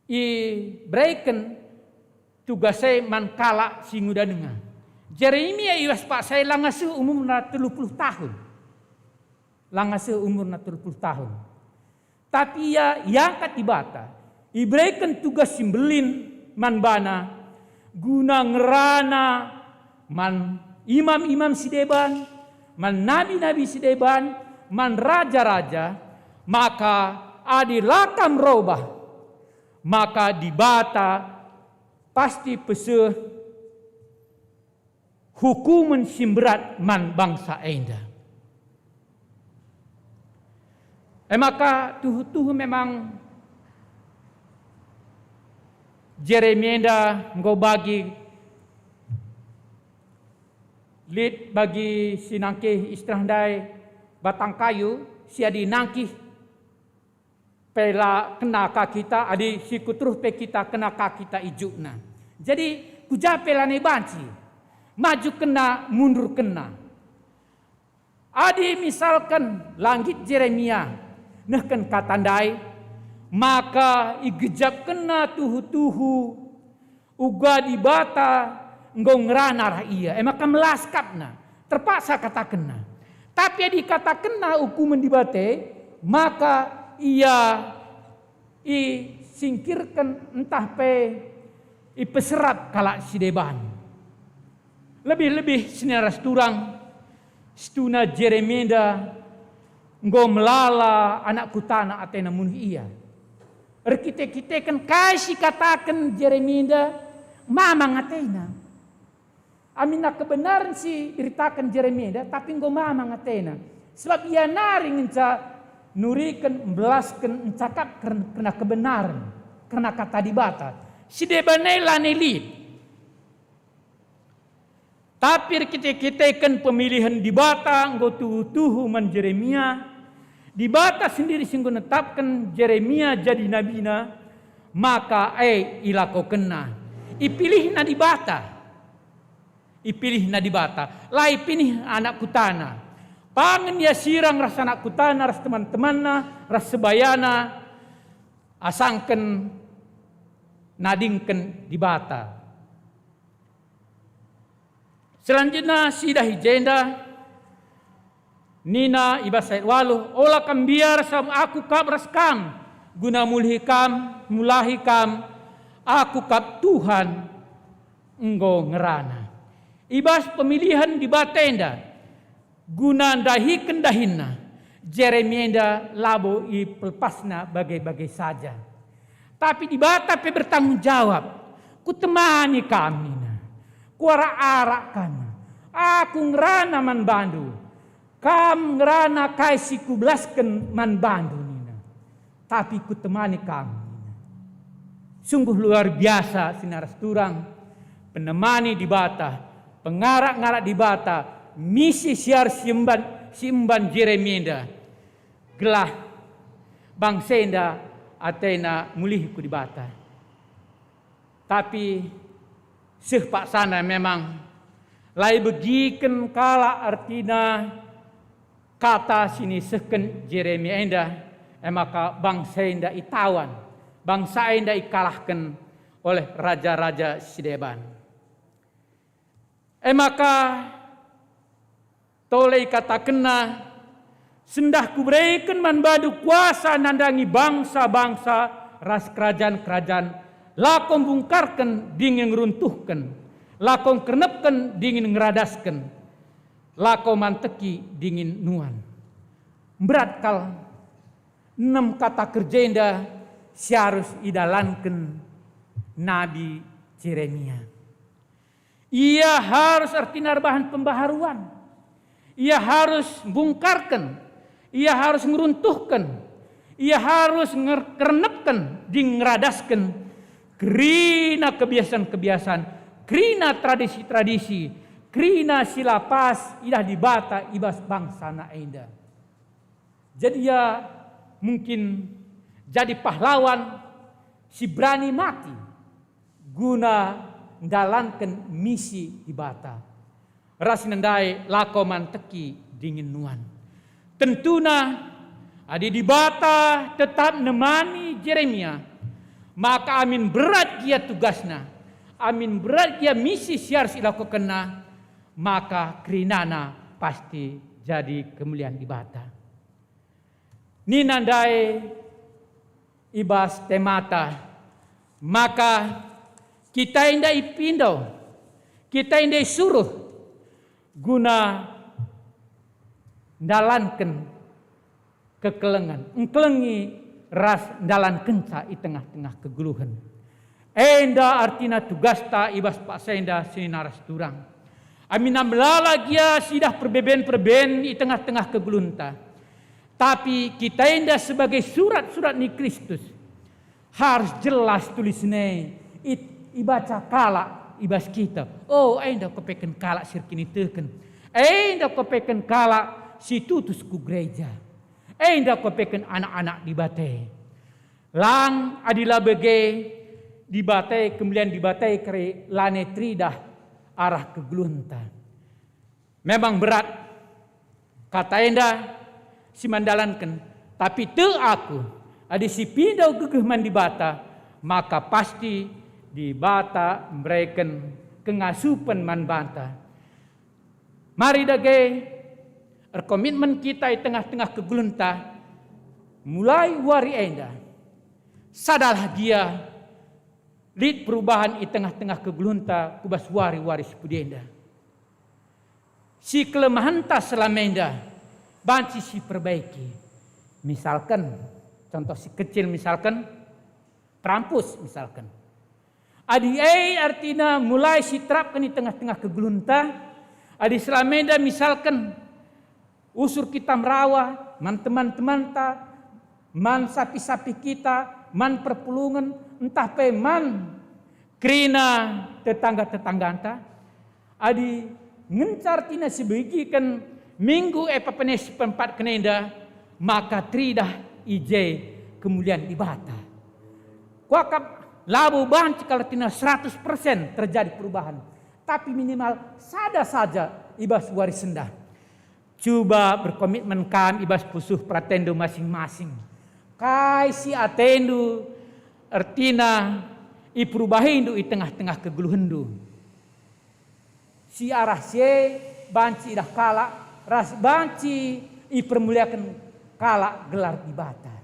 ibereken tugas e man kalak si nguda denga. Jeremia i bas paksa e langa seh umurna telu puluh tahun. Langa seh umurna telu puluh tahun. Tapi ia iangkat Dibata, ibereken tugas si mbelin man bana, guna ngerana man imam-imam si deban, man nabi-nabi si deban, man raja-raja, maka adi la kam robah, maka Dibata pasti peseh hukumen si mberat man bangsa enda. E maka tuhu-tuhu memang Jeremia enda enggo bagi Lit bagi si nangkih istilah ndai batang kayu, si adi nangkih pe la kena ka kita, adi sikuteruh pe kita kena ka kita i jukna. Jadi, ku ja pe lanai banci, maju kena, mundur kena. Adi misalken la nggit Jeremia nehken kata ndai, maka igejapkenna tuhu-tuhu uga Dibata enggo ngerana arah ia, e maka melas akapna, terpaksa katakenna. Tapi adi ikatakenna ukumen Dibata, maka ia isingkirken ntah pe ipeserap kalak si deban. Lebih-lebih senina ras turang, situhuna Jeremia enda enggo melala anak kutana atena munuh ia. Erkite-kiteken kai si kataken Jeremia enda, mamang atena. Aminna kebenaren si iritaken Jeremia enda, tapi enggo mamang atena. Sebab ia nari ngenca nuriken, mbelasken, ncakap kern-, kerna kebenaren, kerna kata Dibata. Si deban e lanai lit. Tapi erkite-kiteken pemilihen Dibata enggo tuhu-tuhu man Jeremia, Dibata sendiri si enggo netapken Jeremia jadi nabina, maka e ilakokenna. Ipilihna Dibata. Ipilihna Dibata. La ipilih anak kutana. Pangen ia sirang ras anak kutana, ras teman-temanna, ras sebayana, asangken nadingken Dibata. Selanjutna, siidah i jenda, nina i bas ayat waluh, "Ola kam mbiar, sabap Aku kap ras kam, guna mulihi kam, mulahi kam, Aku kap Tuhan enggo ngerana." I bas pemilihen Dibata enda, guna ndahiken dahinna, Jeremia enda labo ipelepasna bage-bage saja. Tapi Dibata pe bertanggung jawab. "Kutemani kam," nina. "Kuarak-arak kam. Aku ngerana man bandu. Kam ngerana kai si kubelasken man bandu," nina. "Tapi kutemani kam," nina. Sungguh luar biasa senina ras turang, penemani Dibata, pengarak-ngarak Dibata, misi si arus si emban, si emban Jeremia enda, gelah bangsa enda atena mulihi ku Dibata. Tapi seh paksana memang la ibegiken kalak ertina kata si nisehken Jeremia enda, e maka bangsa enda itawan, bangsa enda ikalahken oleh raja-raja si deban. E maka tole ikatakenna, "Sendah Kubereken man bandu kuasa nandangi bangsa-bangsa ras kerajan-kerajan, lako mbungkarken dingen ngeruntuhken, lako ngkernepken dingen ngeradasken, lako manteki dingen nuan." Mberat kal, enem kata kerja enda si arus idalanken Nabi Jeremia. Ia harus ertina erbahan pembaharuan. Ia harus mbungkarken. Ia harus ngeruntuhken. Ia harus nger-, ngkernepken, dingen ngeradasken kerina kebiasaan-kebiasaan, kerina tradisi-tradisi, kerina si la pas idah Dibata i bas bangsana enda. Jadi ia mungkin jadi pahlawan si berani mati guna ndalanken misi Dibata. Ras ndai lako manteki dingen nuan. Tentuna, adi Dibata tetap nemani Jeremia, maka amin berat gia tugasna, amin berat gia misi si arus ilakokenna, maka kerinana pasti jadi kemulian Dibata. Nina ndai i bas temata, maka kita enda ipindo, kita enda isuruh guna ndalanken kekelengen, engkelengi ras ndalankenca i tengah-tengah kegeluhen. Enda artina tugasta i bas paksa enda senina ras turang. Aminna melala gia sidah perbeben-perbeben i tengah-tengah kegeluhenta. Tapi kita enda sebagai surat-surat ni Kristus harus jelas tulisna e, i-, ibaca kalak, i bas kita. Oh, enda kepeken kalak si erkiniteken. Enda kepeken kalak si tutus ku gereja. Enda kepeken anak-anak Dibata. Lang adi la bage Dibata, kemulian Dibata kari lanai teridah arah kegeluhenta. Memang berat kata enda si mandalanken, tapi tek aku, adi si pindo gegeh man Dibata, maka pasti Dibata mbereken kengasupen man banta. Mari dage erkomitmen kita i tengah-tengah kegeluhenta mulai wari enda. Sadalah gia lit perubahan i tengah-tengah kegeluhenta ku bas wari-wari si pudi enda. Si kelemahenta selama enda banci siperbaiki. Misalken, contoh si kecil misalken, perampus misalken. Adi e artina mulai siterapken i tengah-tengah kegeluhenta, adi selama enda misalken usur kita merawa man teman-temanta, man sapih-sapih kita, man perpulungen, ntah pe man kerina tetangga-tetangganta. Adi ngenca artina sibegiken minggu Epiphanes si peempatken enda, maka teridah i je kemulian Dibata. Kuakap labo banci kal artina seratus persen terjadi perubahan, tapi minimal sada saja i bas wari sendah. Cuba berkomitmen kam i bas pusuh peratenndu masing-masing. Kai si atendu ertina iperubahindu i tengah-tengah kegeluhenndu? Si arah si e banci idah kalak, ras banci ipermuliaken kalak gelar Dibata.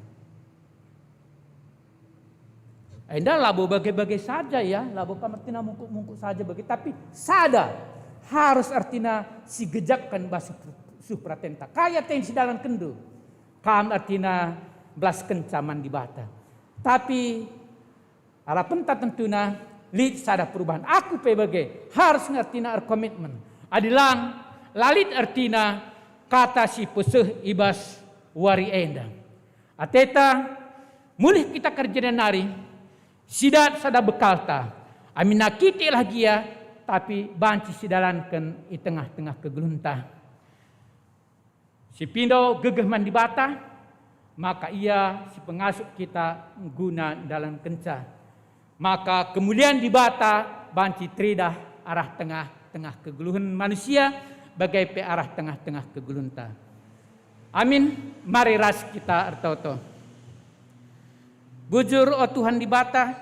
Enda labo bage-bage saja, ya, labo kam ertina mungkuk-mungkuk saja bage, tapi sada harus ertina sigejapken bas pusuh peratenta. Kai aten sidalankenndu? Kam ertina belaskenca man Dibata. Tapi arapenta tentuna lit sada perubahan. Aku pe bage harus nge ertina erkomitmen. Adi lang, la lit ertina kata si peseh i bas wari enda. Ateta, mulih kita kerja nari, sidat sada bekalta. Amin nakitiklah gia, tapi banci sidalanken i tengah-tengah kegeluhenta. Si pindo gegeh man Dibata, maka Ia si pengasup kita guna ndalankenca. Maka kemulian Dibata banci teridah arah tengah-tengah kegeluhen manusia, bage pe arah tengah-tengah kegeluhenta. Amin. Mari ras kita ertoto. Bujur, o Tuhan Dibata,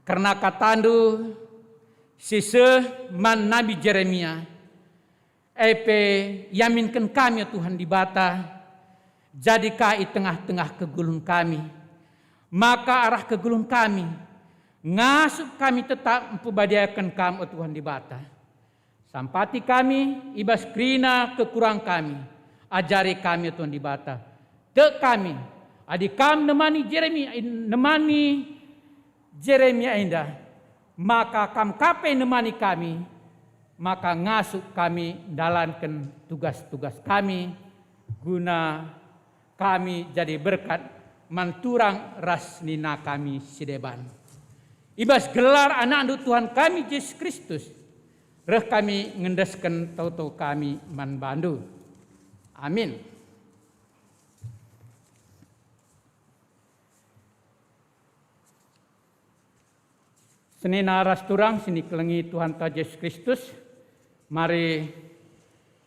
kerna kataNdu si seh man Nabi Jeremia, e pe iaminken kami, o Tuhan Dibata, jadi ka i tengah-tengah kegeluhen kami, maka arah kegeluhen kami, ngasup kami tetap mpebadiaken Kam, o Tuhan Dibata. Sampati kami i bas kerina kekurangen kami, ajari kami, o Tuhan Dibata. Tek kami, adi Kam nemani Jeremia, nemani Jeremia enda, maka Kam ka pe nemani kami, maka ngasup kami ndalanken tugas-tugas kami, guna kami jadi berkat man turang ras senina kami si deban. I bas gelar AnakNdu Tuhan kami Jesus Kristus, reh kami ngendesken toto kami man baNdu. Amin. Senina ras turang si nikelengi Tuhanta Jesus Kristus, mari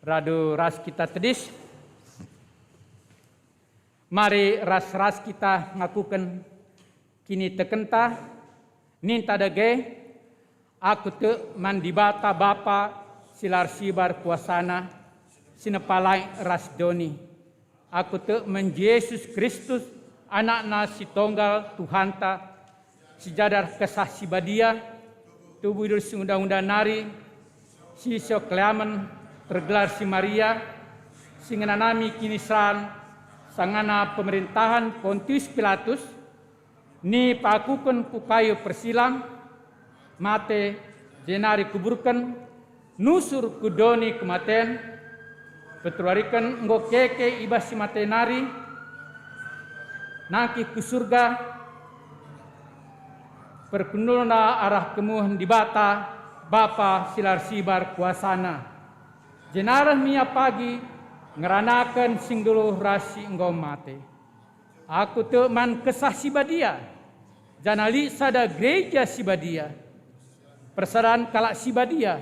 radu ras kita tedis. Mari ras-ras kita ngakuken kinitekenta, ninta dage, "Aku tek man Dibata Bapa si la ersibar kuasaNa, si nepa langit ras doni. Aku tek man Jesus Kristus, AnakNa si Tonggal, Tuhanta, si jadi arah Kesah Si Badia, tubuh i bas si enda-enda nari, si sio keleamen, tergelar si Maria, si ngenanami kiniseran sangana pemerintahen Pontius Pilatus, nipakuken ku kayu persilang, mate, jenari kuburken, nusur ku doni kematen, peteluariken enggo keke i bas si mate nari, nangkih ku Surga, Perkundulna arah kemuhen Dibata, Bapa si la ersibar kuasaNa. Jenari ia pagi ngeranaken si nggeluh ras si enggo mate. Aku tek man Kesah Si Badia, janah lit sada gereja si badia, persadan kalak si badia,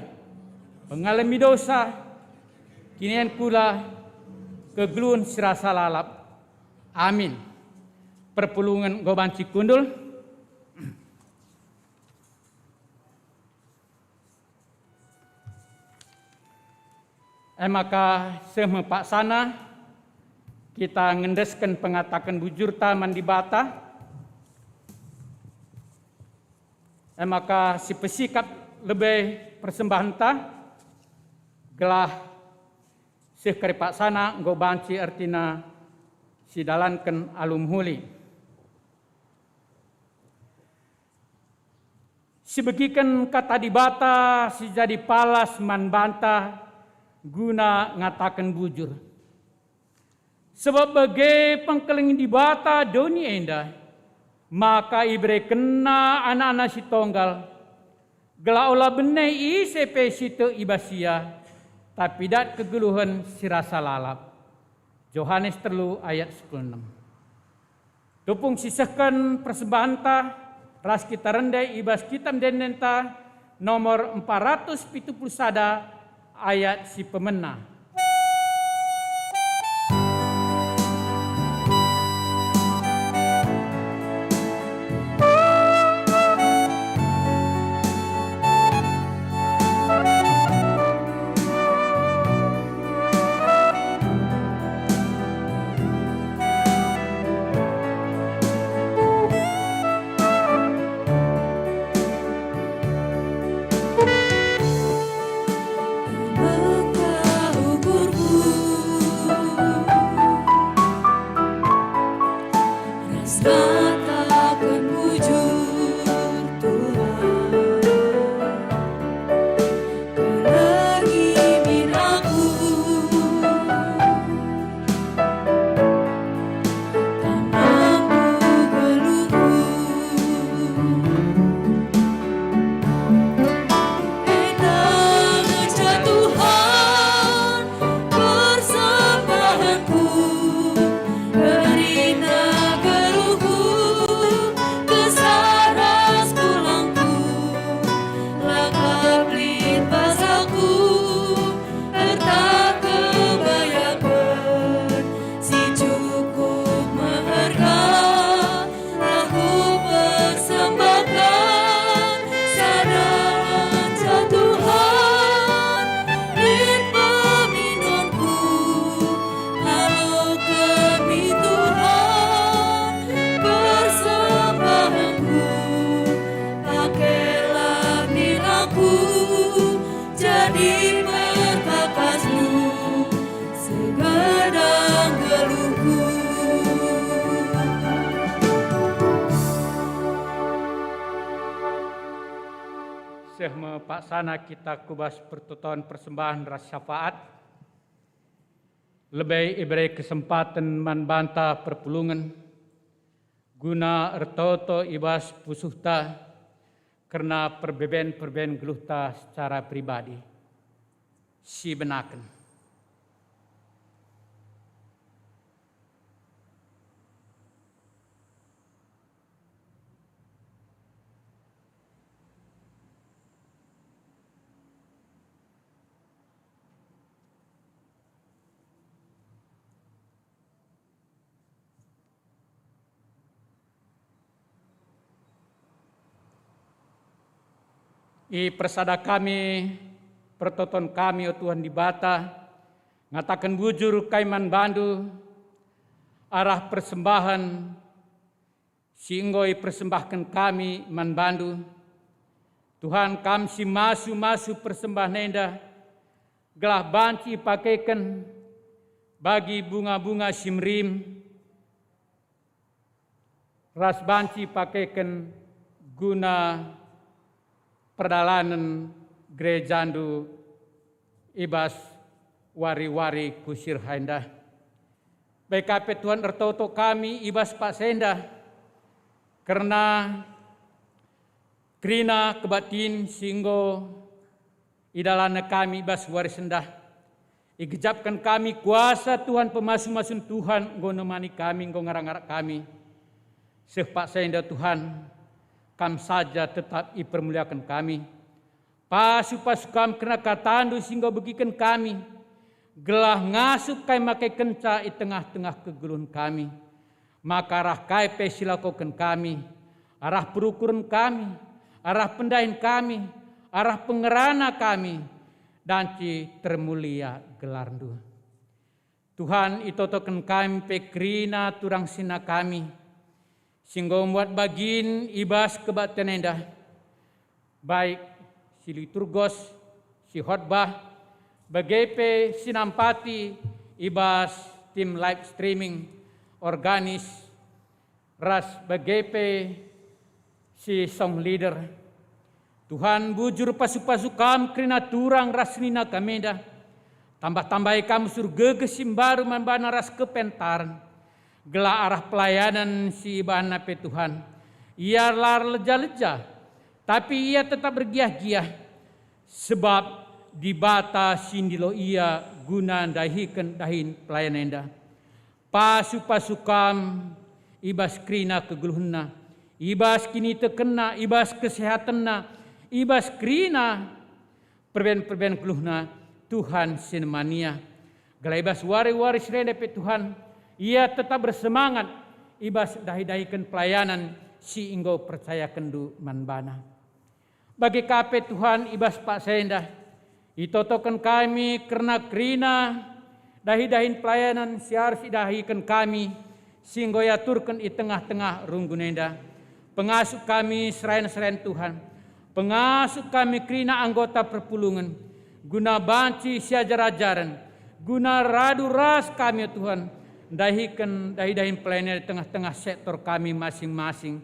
pengalemi dosa, kiniteken kula, kegeluhen si rasa lalap. Amin. Perpulungen enggo banci kundul. E maka seh me paksana kita ngendesken pengataken bujurta man Dibata. E maka sipesikap lebe persembahenta, gelah seh kari paksana enggo banci ertina sidalanken alu mehuli. Sibegiken Kata Dibata si jadi palas man banta guna ngataken bujur. Sabap bage pengkelengen Dibata doni enda, maka iberekenNa AnakNa si Tonggal, gelah ola bene ise pe si tek i bas Ia, tapi dat kegeluhen si rasa lalap. Johanes telu ayat sepuluh enem. Tupung sisehken persembahenta ras kita rende i bas Kitab Ende-endenta nomor empat ratus pitu puluh sada ayat si pemena. Maka ukurku ras ngataken bujur Tuhan, kelengi min aku. Tandangndu geluhku. Enda ngenca Tuhan persembahanku, kerina geluhku, kesah ras pulangku, la kap lit basaku. Erta kebayaken si cukup meherga, aku persembahken sada ngenca Tuhan, lit peminonku, aloken min Tuhan persembahanku, pakelah min aku, jadi perkakasndu segedang geluhku. Seh me paksana kita ku bas pertoton persembahen ras syafaat. Lebe ibere kesempaten man banta perpulungen guna ertoto i bas pusuhta kerna perbeben-perbeben geluhta secara pribadi. Sibenaken. Ipersada kami pertoton kami, o Tuhan Dibata, ngataken bujur kai man bandu arah persembahen si enggo ipersembahken kami man bandu. Tuhan, kam si masu-masu persembahen enda, gelah banci ipakeken bagi bunga-bunga si merim, ras banci ipakeken guna perdalanen gerejandu i bas wari-wari ku si reh enda. Bai ka pe Tuhan ertoto kami i bas paksa enda, kerna Kerina kebaktin si enggo idalana kami bas wari sendah, igejapken kami kuasa Tuhan, pemasu-masun Tuhan enggo nemani kami, enggo ngarak-ngarak kami. Seh paksa enda Tuhan, Kam saja tetap ipermuliaken kami. Pasu-pasu Kam kerna katandu si enggo begiken kami, gelah ngasup kai makai kenca i tengah-tengah kegeluhen kami. Maka arah kai pe si lakoken kami, arah perukuren kami, arah pendahin kami, arah pengerana kami, banci termulia gelarNdu. Tuhan, itotoken kami pe kerina turang senina kami, si enggo mbuat bagin i bas kebaktin enda, baik si liturgos, si khotbah, bage pe si nampati i bas tim live streaming, organis, ras bage pe si song leader. Tuhan, bujur pasu-pasu Kam kerina turang ras senina kami enda. Tambah-tambahi Kam usur gegeh si mbaru man bana ras kepentaren, gelah arah pelayanan si ibahanna pe Tuhan, ia la erleja-leja, tapi ia tetap ergiah-giah, sebab Dibata si ndilo ia guna ndahiken dahin pelayanan enda. Pasu-pasu Kam i bas kerina kegeluhenna, i bas kinitekenna, i bas kesehatenna, i bas kerina perben-perben geluhna, Tuhan si nemani ia. Gelah i bas wari-wari si enda pe Tuhan, ia tetap ersemangat i bas dahi-dahiken pelayanan si enggo percayakenNdu man bana. Bage ka pe Tuhan, i bas paksa enda, itotoken kami kerna kerina dahi-dahin pelayanan si arus idahiken kami, si enggo iaturken i tengah-tengah runggun enda. Pengasup kami serayan-serayan Tuhan, pengasup kami kerina anggota perpulungen, guna banci siajar-ajaren, guna radu ras kami, o Tuhan, ndahiken dahi-dahin pelayanan i tengah-tengah sektor kami masing-masing,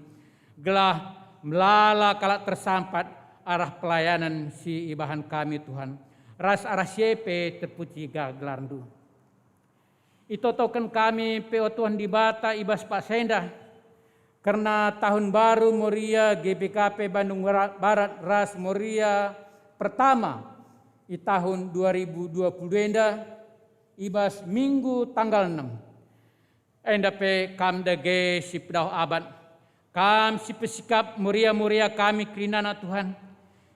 gelah melala kalak tersampat arah pelayanan si ibahan kami, Tuhan, ras arah si e pe terpuji gelarNdu. Itotoken kami pe, o Tuhan Dibata, i bas paksa enda, kerna tahun baru Moria G B K P Bandung Barat ras Moria pertama i tahun dua ribu dua puluh dua enda, i bas Minggu tanggal enam. Enda pe Kam dage si pedauh abad, Kam si pesikap Moria-Moria kami kerinana, Tuhan,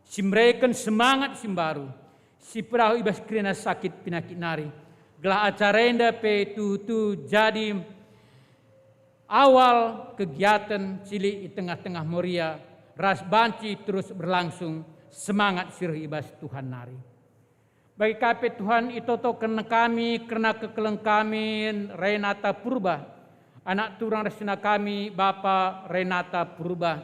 si mereken semangat si mbaru, si pedauh i bas kerina sakit penakit nari, gelah acara enda pe tuhu-tuhu jadi awal kegiaten si lit i tengah-tengah Moria, ras banci terus berlangsung semangat si reh i bas Tuhan nari. Bage ka pe, Tuhan, itotoken kami kerna kekeleng kami Renata Purba, anak turang ras senina kami, Bapa Renata Purba.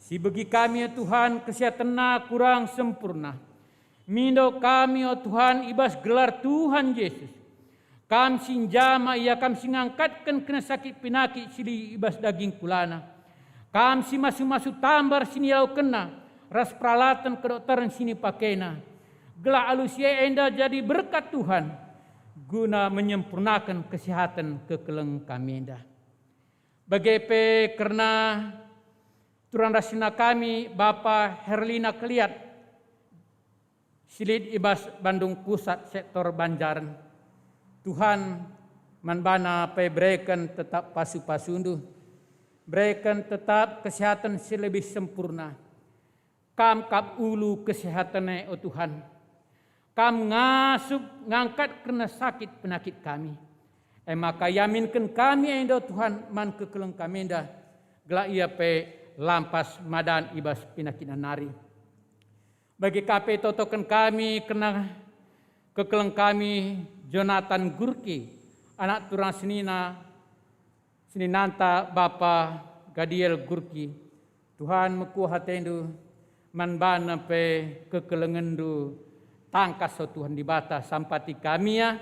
Si begi kami, ya Tuhan, kesehatenna kurang sempurna. Mindo kami, o Tuhan, i bas gelar Tuhan Jesus. Kam si njama ia, Kam si ngangkatken kena sakit penakit si lit i bas daging kulana. Kam si masu-masu tambar si nilaokenna ras peralaten kedokteren si nipakena, gelah alu si e enda jadi berkat Tuhan, guna menyempurnaken kesehaten kekeleng kami enda. Bage pe kerna turang ras senina kami, Bapa Herlina Keliat, si lit i bas Bandung Pusat, sektor Banjaren. Tuhan, man bana pe bereken tetap pasu-pasuNdu, bereken tetap kesehaten si lebih sempurna. Kam kap ulu kesehaten e, o Tuhan. Kam ngasup ngangkat kerna sakit penakit kami. E maka iaminken kami enda, o Tuhan, man kekeleng kami enda, gelah ia pe lampas madan i bas penakitna nari. Bage ka pe itotoken kami kerna kekeleng kami Jonathan Gurki, anak turang senina, seninanta Bapa Gadiel Gurki. Tuhan, mekuah ateNdu, man bana pe kekelengenNdu tangkas, o Tuhan Dibata, sampati kami ia,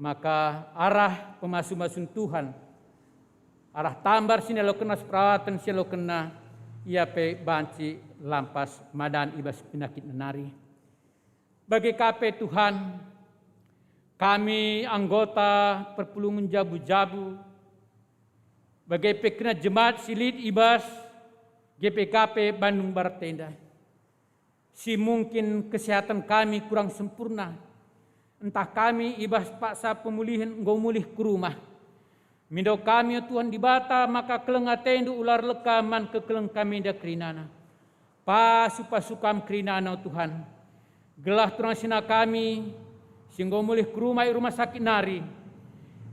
maka arah pemasu-masun Tuhan, arah tambar si nialokenna, peralaten si ialokenna, ia pe banci lampas madan i bas penakitna nari. Bage ka pe, Tuhan, kami anggota perpulungen jabu-jabu, bage pe kerna jemaat si lit i bas G P K P Bandung Barat enda, si mungkin kesehatan kami kurang sempurna, ntah kami i bas paksa pemulihen enggo mulih ku rumah. Mindo kami, o Tuhan Dibata, maka keleng atendu ular leka man kekeleng kami enda kerinana. Pasu-pasu Kam kerinana, o Tuhan, gelah turang senina kami si enggo mulih ku rumah i rumah sakit nari,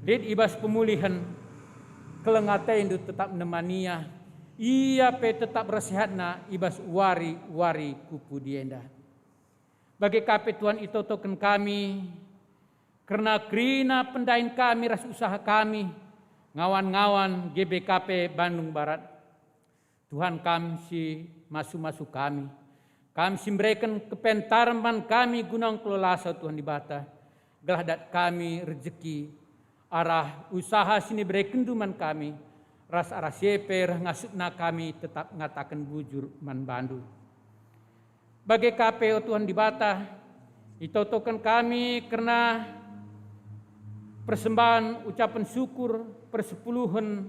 lit i bas pemulihen, keleng atendu tetap nemania, ia pe tetap ras sehatna i bas wari-wari ku pudi enda. Bage ka pe, Tuhan, itotoken kami kerna kerina pendahin kami ras usaha kami ngawan-ngawan G B K P Bandung Barat. Tuhan, Kam si masu-masu kami. Kam si mbereken kepentaren man kami guna ngkelolasa, Tuhan Dibata, gelah dat kami rejeki arah usaha si niberekenNdu man kami, ras arah si e pe reh ngasupna kami tetap ngataken bujur man baNdu. Bage ka pe, o Tuhan Dibata, itotoken kami kerna persembahen ucapen syukur persepuluhen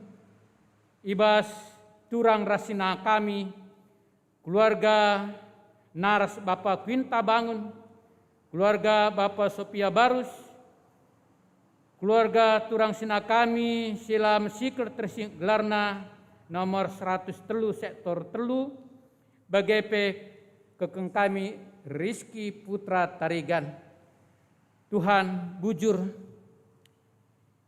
i bas turang ras senina kami, keluarga Naras Bapa Quinta Bangun, keluarga Bapa Sopia Barus, keluarga turang senina kami si la mesikel tersinget gelarna, nomor seratus telu sektor telu, bage pe kekeleng kami Rizky Putra Tarigan. Tuhan, bujur,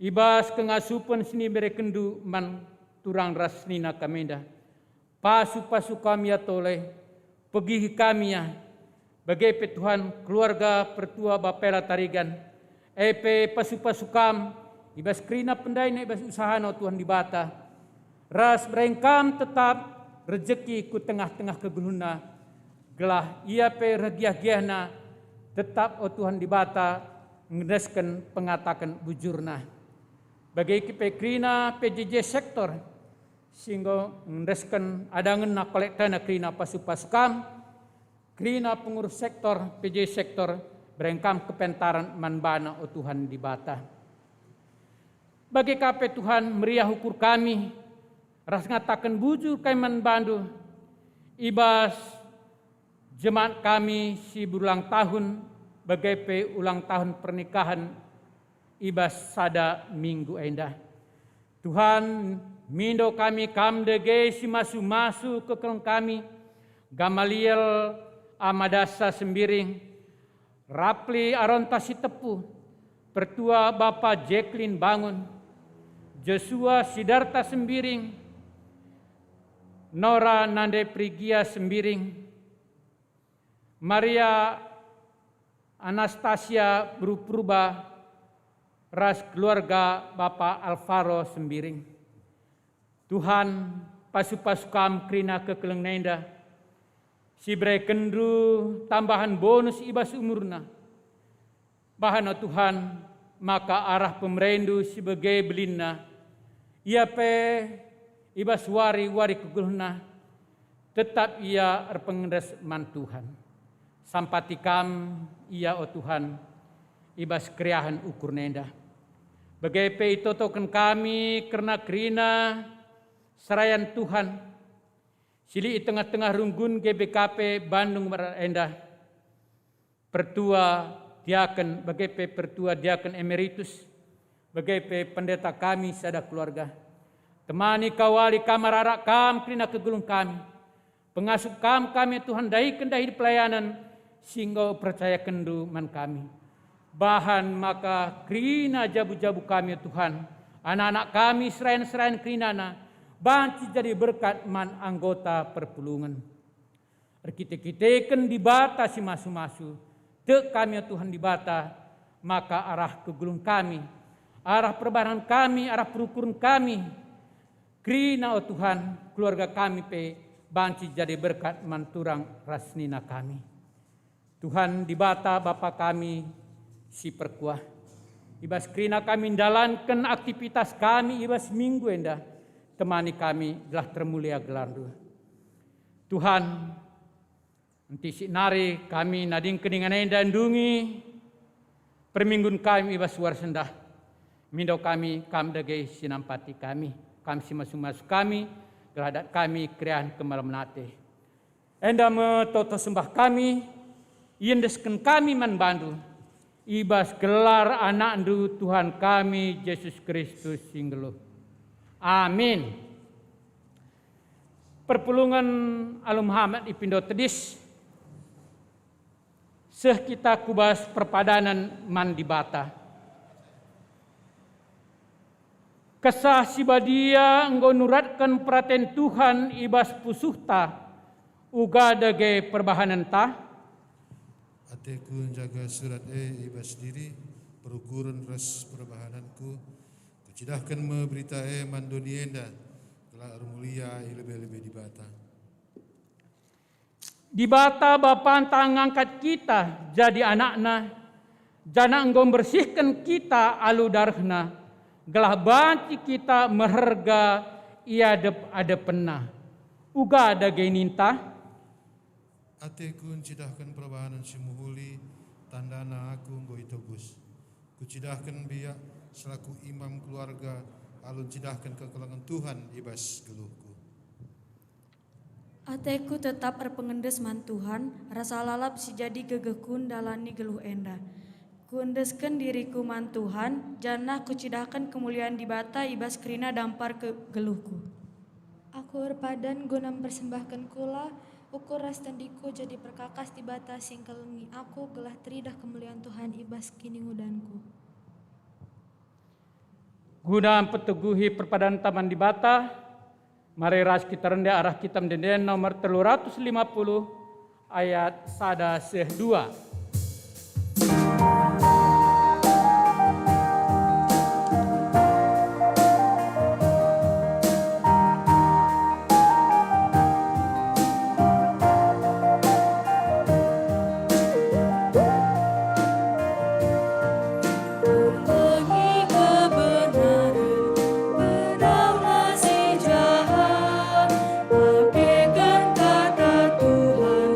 i bas kengasupen si niberekenNdu man turang ras senina kami enda, pasu-pasu kami ia tole, pegihi kami ia, bage pe, Tuhan, keluarga pertua Bapela Tarigan, e pe pasu-pasu Kam i bas kerina pendahin i bas usahana, o Tuhan Dibata, ras bereken Kam tetap rejeki ku tengah-tengah kegeluhenna, gelah ia pe reh giah-giahna tetap, o Tuhan Dibata, ngendesken pengataken bujurna. Bage pe kerina P J J sektor, si enggo ngendesken adangenna kolektana kerina pasu-pasu Kam, kerina pengurus sektor, P J J sektor, bereken Kam kepentaren man bana, o Tuhan Dibata. Bage ka pe, Tuhan, meriah ukur kami, ras ngataken bujur kami man baNdu, i bas jemaat kami si berulang tahun, bage pe ulang tahun pernikahen i bas sada minggu enda. Tuhan, mindo kami Kam dage si masu-masu kekeleng kami, Gamaliel Amadasa Sembiring, Rapli Aronta Sitepu, Pertua Bapa Jacqueline Bangun, Joshua Sidarta Sembiring, Nora Nande Prigia Sembiring, Maria Anastasia Beru Purba, ras keluarga Bapa Alvaro Sembiring. Tuhan, pasu-pasu Kam kerina kekelengen enda, si berekenNdu tambahan bonus i bas umurna. Bahan, o Tuhan, maka arah pemereNdu si bage belinna, ia pe i bas wari-wari kegeluhenna, tetap ia erpengendes man Tuhan. Sampati Kam ia, o Tuhan, i bas keriahen ukurna enda. Bage pe itotoken kami kerna kerina serayan Tuhan, si lit i tengah-tengah runggun G B K P Bandung Barat enda, pertua diaken, bage pe pertua diaken emeritus, bage pe pendeta kami sada keluarga. Temani kawali Kam, arak-arak Kam kerina kegeluhen kami. Pengasup Kam kami, Tuhan, dahiken dahi pelayanen si enggo percayakenNdu man kami. Bahan maka kerina jabu-jabu kami, Tuhan, anak-anak kami, serayan-serayan kerinana, banci jadi berkat man anggota perpulungen. Erkite-kiteken Dibata si masu-masu, tek kami, o Tuhan Dibata, maka arah kegeluhen kami, arah perbahanen kami, arah perukuren kami, kerina, o Tuhan, keluarga kami pe banci jadi berkat man turang ras senina kami. Tuhan Dibata, Bapa kami si perkuah, i bas kerina kami ndalanken aktivitas kami i bas minggu enda, temani kami gelah termulia gelarNdu. Tuhan, entisik nari kami nadingken ingan enda ndungi perminggun kami i bas wari sendah. Mindo kami Kam dage si nampati kami, Kam si masu-masu kami, Gelah dat kami keriahen kemalemen ate. Enda me toto sembah kami, iendesken kami man bandu, i bas gelar AnakNdu Tuhan kami, Jesus Kristus si nggeluh. Amin. Perpulungen alu Muhammad ipindo tedis, seh kita ku bas perpadanen man Dibata. Kesah Si Badia enggo nuratken peraten Tuhan i bas pusuhta, uga dage perbahanenta. Ateku njaga surat e i bas diri, perukuren ras perbahanenku. Kucidahken me berita e man doni enda, gelah ermulia i lebe-lebe Dibata. Dibata Bapanta ngangkat kita jadi anakNa, janah enggo mbersihken kita alu darehNa, gelah banci kita meherga i adep-adepenNa. Uga dage ninta, "Ateku ncidahken perbahanen si mehuli, tandana aku enggo itebus. Kucidahken biak selaku imam keluarga alu ncidahken kekelengen Tuhan i bas geluhku." Ateku tetap erpengendes man Tuhan, rasa lalap si jadi gegehku ndalani geluh enda. Kuendesken diriku man Tuhan, janah kucidahken kemulian Dibata i bas kerina dampar ke-, geluhku. Aku erpadan guna mpersembahken kula, ukur ras tendiku jadi perkakas Dibata si ngkelengi aku, gelah teridah kemulian Tuhan i bas kiningudanku. Guna mpeteguhi perpadanta man Dibata, mari ras kita rende arah Kitab Ende-enden nomor telu ratus lima puluh, ayat sada seh dua. Kelengi kebenaran, pedauhna si jahat, pakeken kata Tuhan,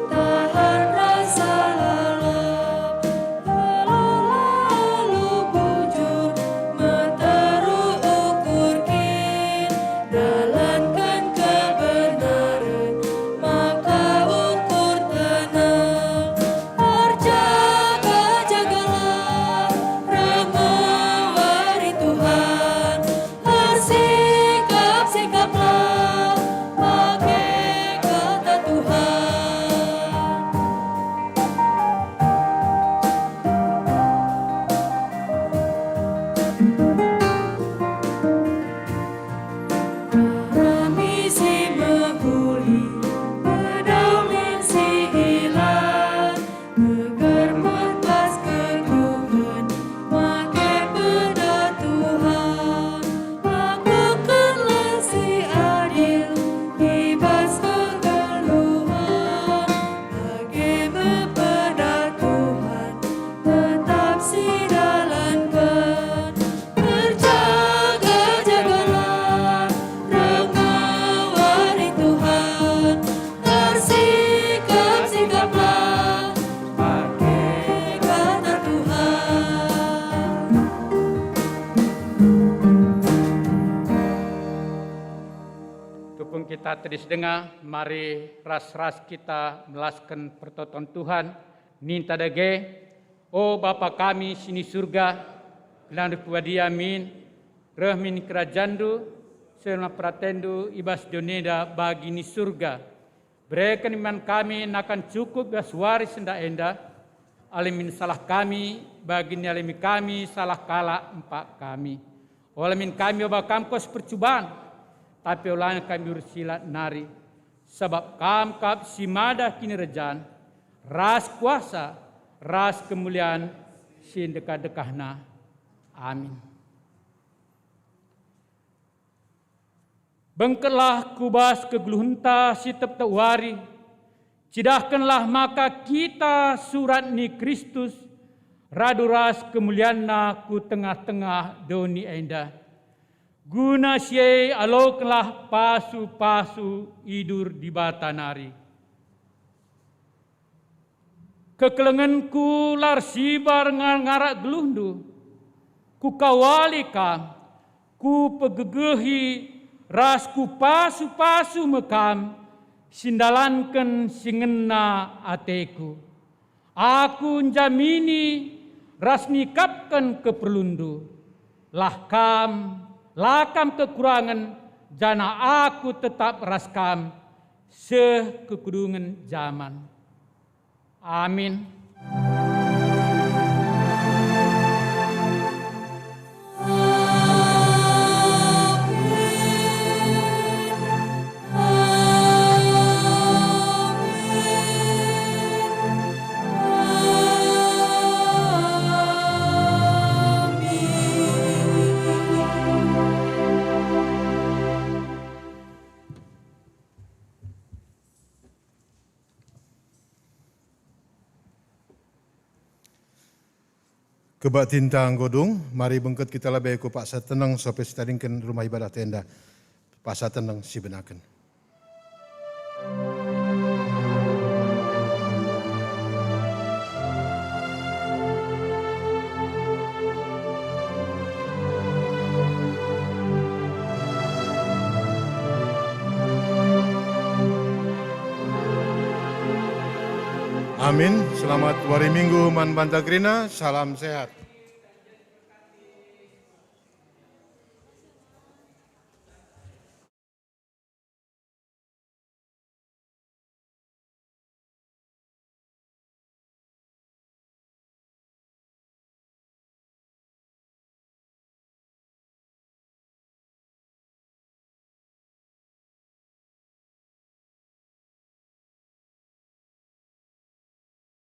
tahan rasa lalap. Geluhlah alu bujur, meteruk ukur kin, dalanken kebenaran, maka ukur tenang. Erjaga-jagalah, reh me wari Tuhan, ersikap-sikaplah, pake kata Tuhan. Kami si mehuli, pedauhen si ilat, meger mepas kegeluhen, make peda Tuhan. Lakukenlah si adil i bas kegeluhen, bage me peda Tuhan tetap sidalanken. Erjaga-jagalah, reh me wari Tuhan, ersikap-sikaplah, pake kata Tuhan. Tupung kita tedis denga, mari ras-ras kita melasken pertoton Tuhan, ninta dage, O Bapa kami si ni Surga, gelarNdu pebadia min, reh min kerajanNdu, seh me peratenNdu i bas doni enda bagi ni Surga. Bereken min man kami nakan cukup i bas wari sendah enda, alemi min salah kami, bagi nialemi kami salah kalak empak kami. Ola min kami oba Kam ku bas percuban, tapi ola kami urusi lat nari, sabap Kam kap si madah kinirajan, ras kuasa, ras kemulian si ndekah-ndekahna. Amin. Bengketlah ku bas kegeluhenta si tep-tep wari, cidahkenlah maka kita surat ni Kristus radu ras kemulianNa ku tengah-tengah doni enda. Guna si e alokenlah pasu-pasu idur Dibata nari. Kekelengenku la ersibar ngar-ngarak geluhndu. Kukawali kam, kupegegehi Ras kupasu-pasu me kam si ndalanken si ngena ateku. Aku njamini ras nikapken keperlunndu. Lah kam, la kam kekurangen, janah aku tetap ras kam seh kekudungen jaman. Amin. Kebaktinta enggo dung, mari bengket kita lebe ku paksa teneng sope sitadingken rumah ibadah enda. Paksa teneng sibenaken. Amin. Selamat wari Minggu man banta kerina. Salam sehat.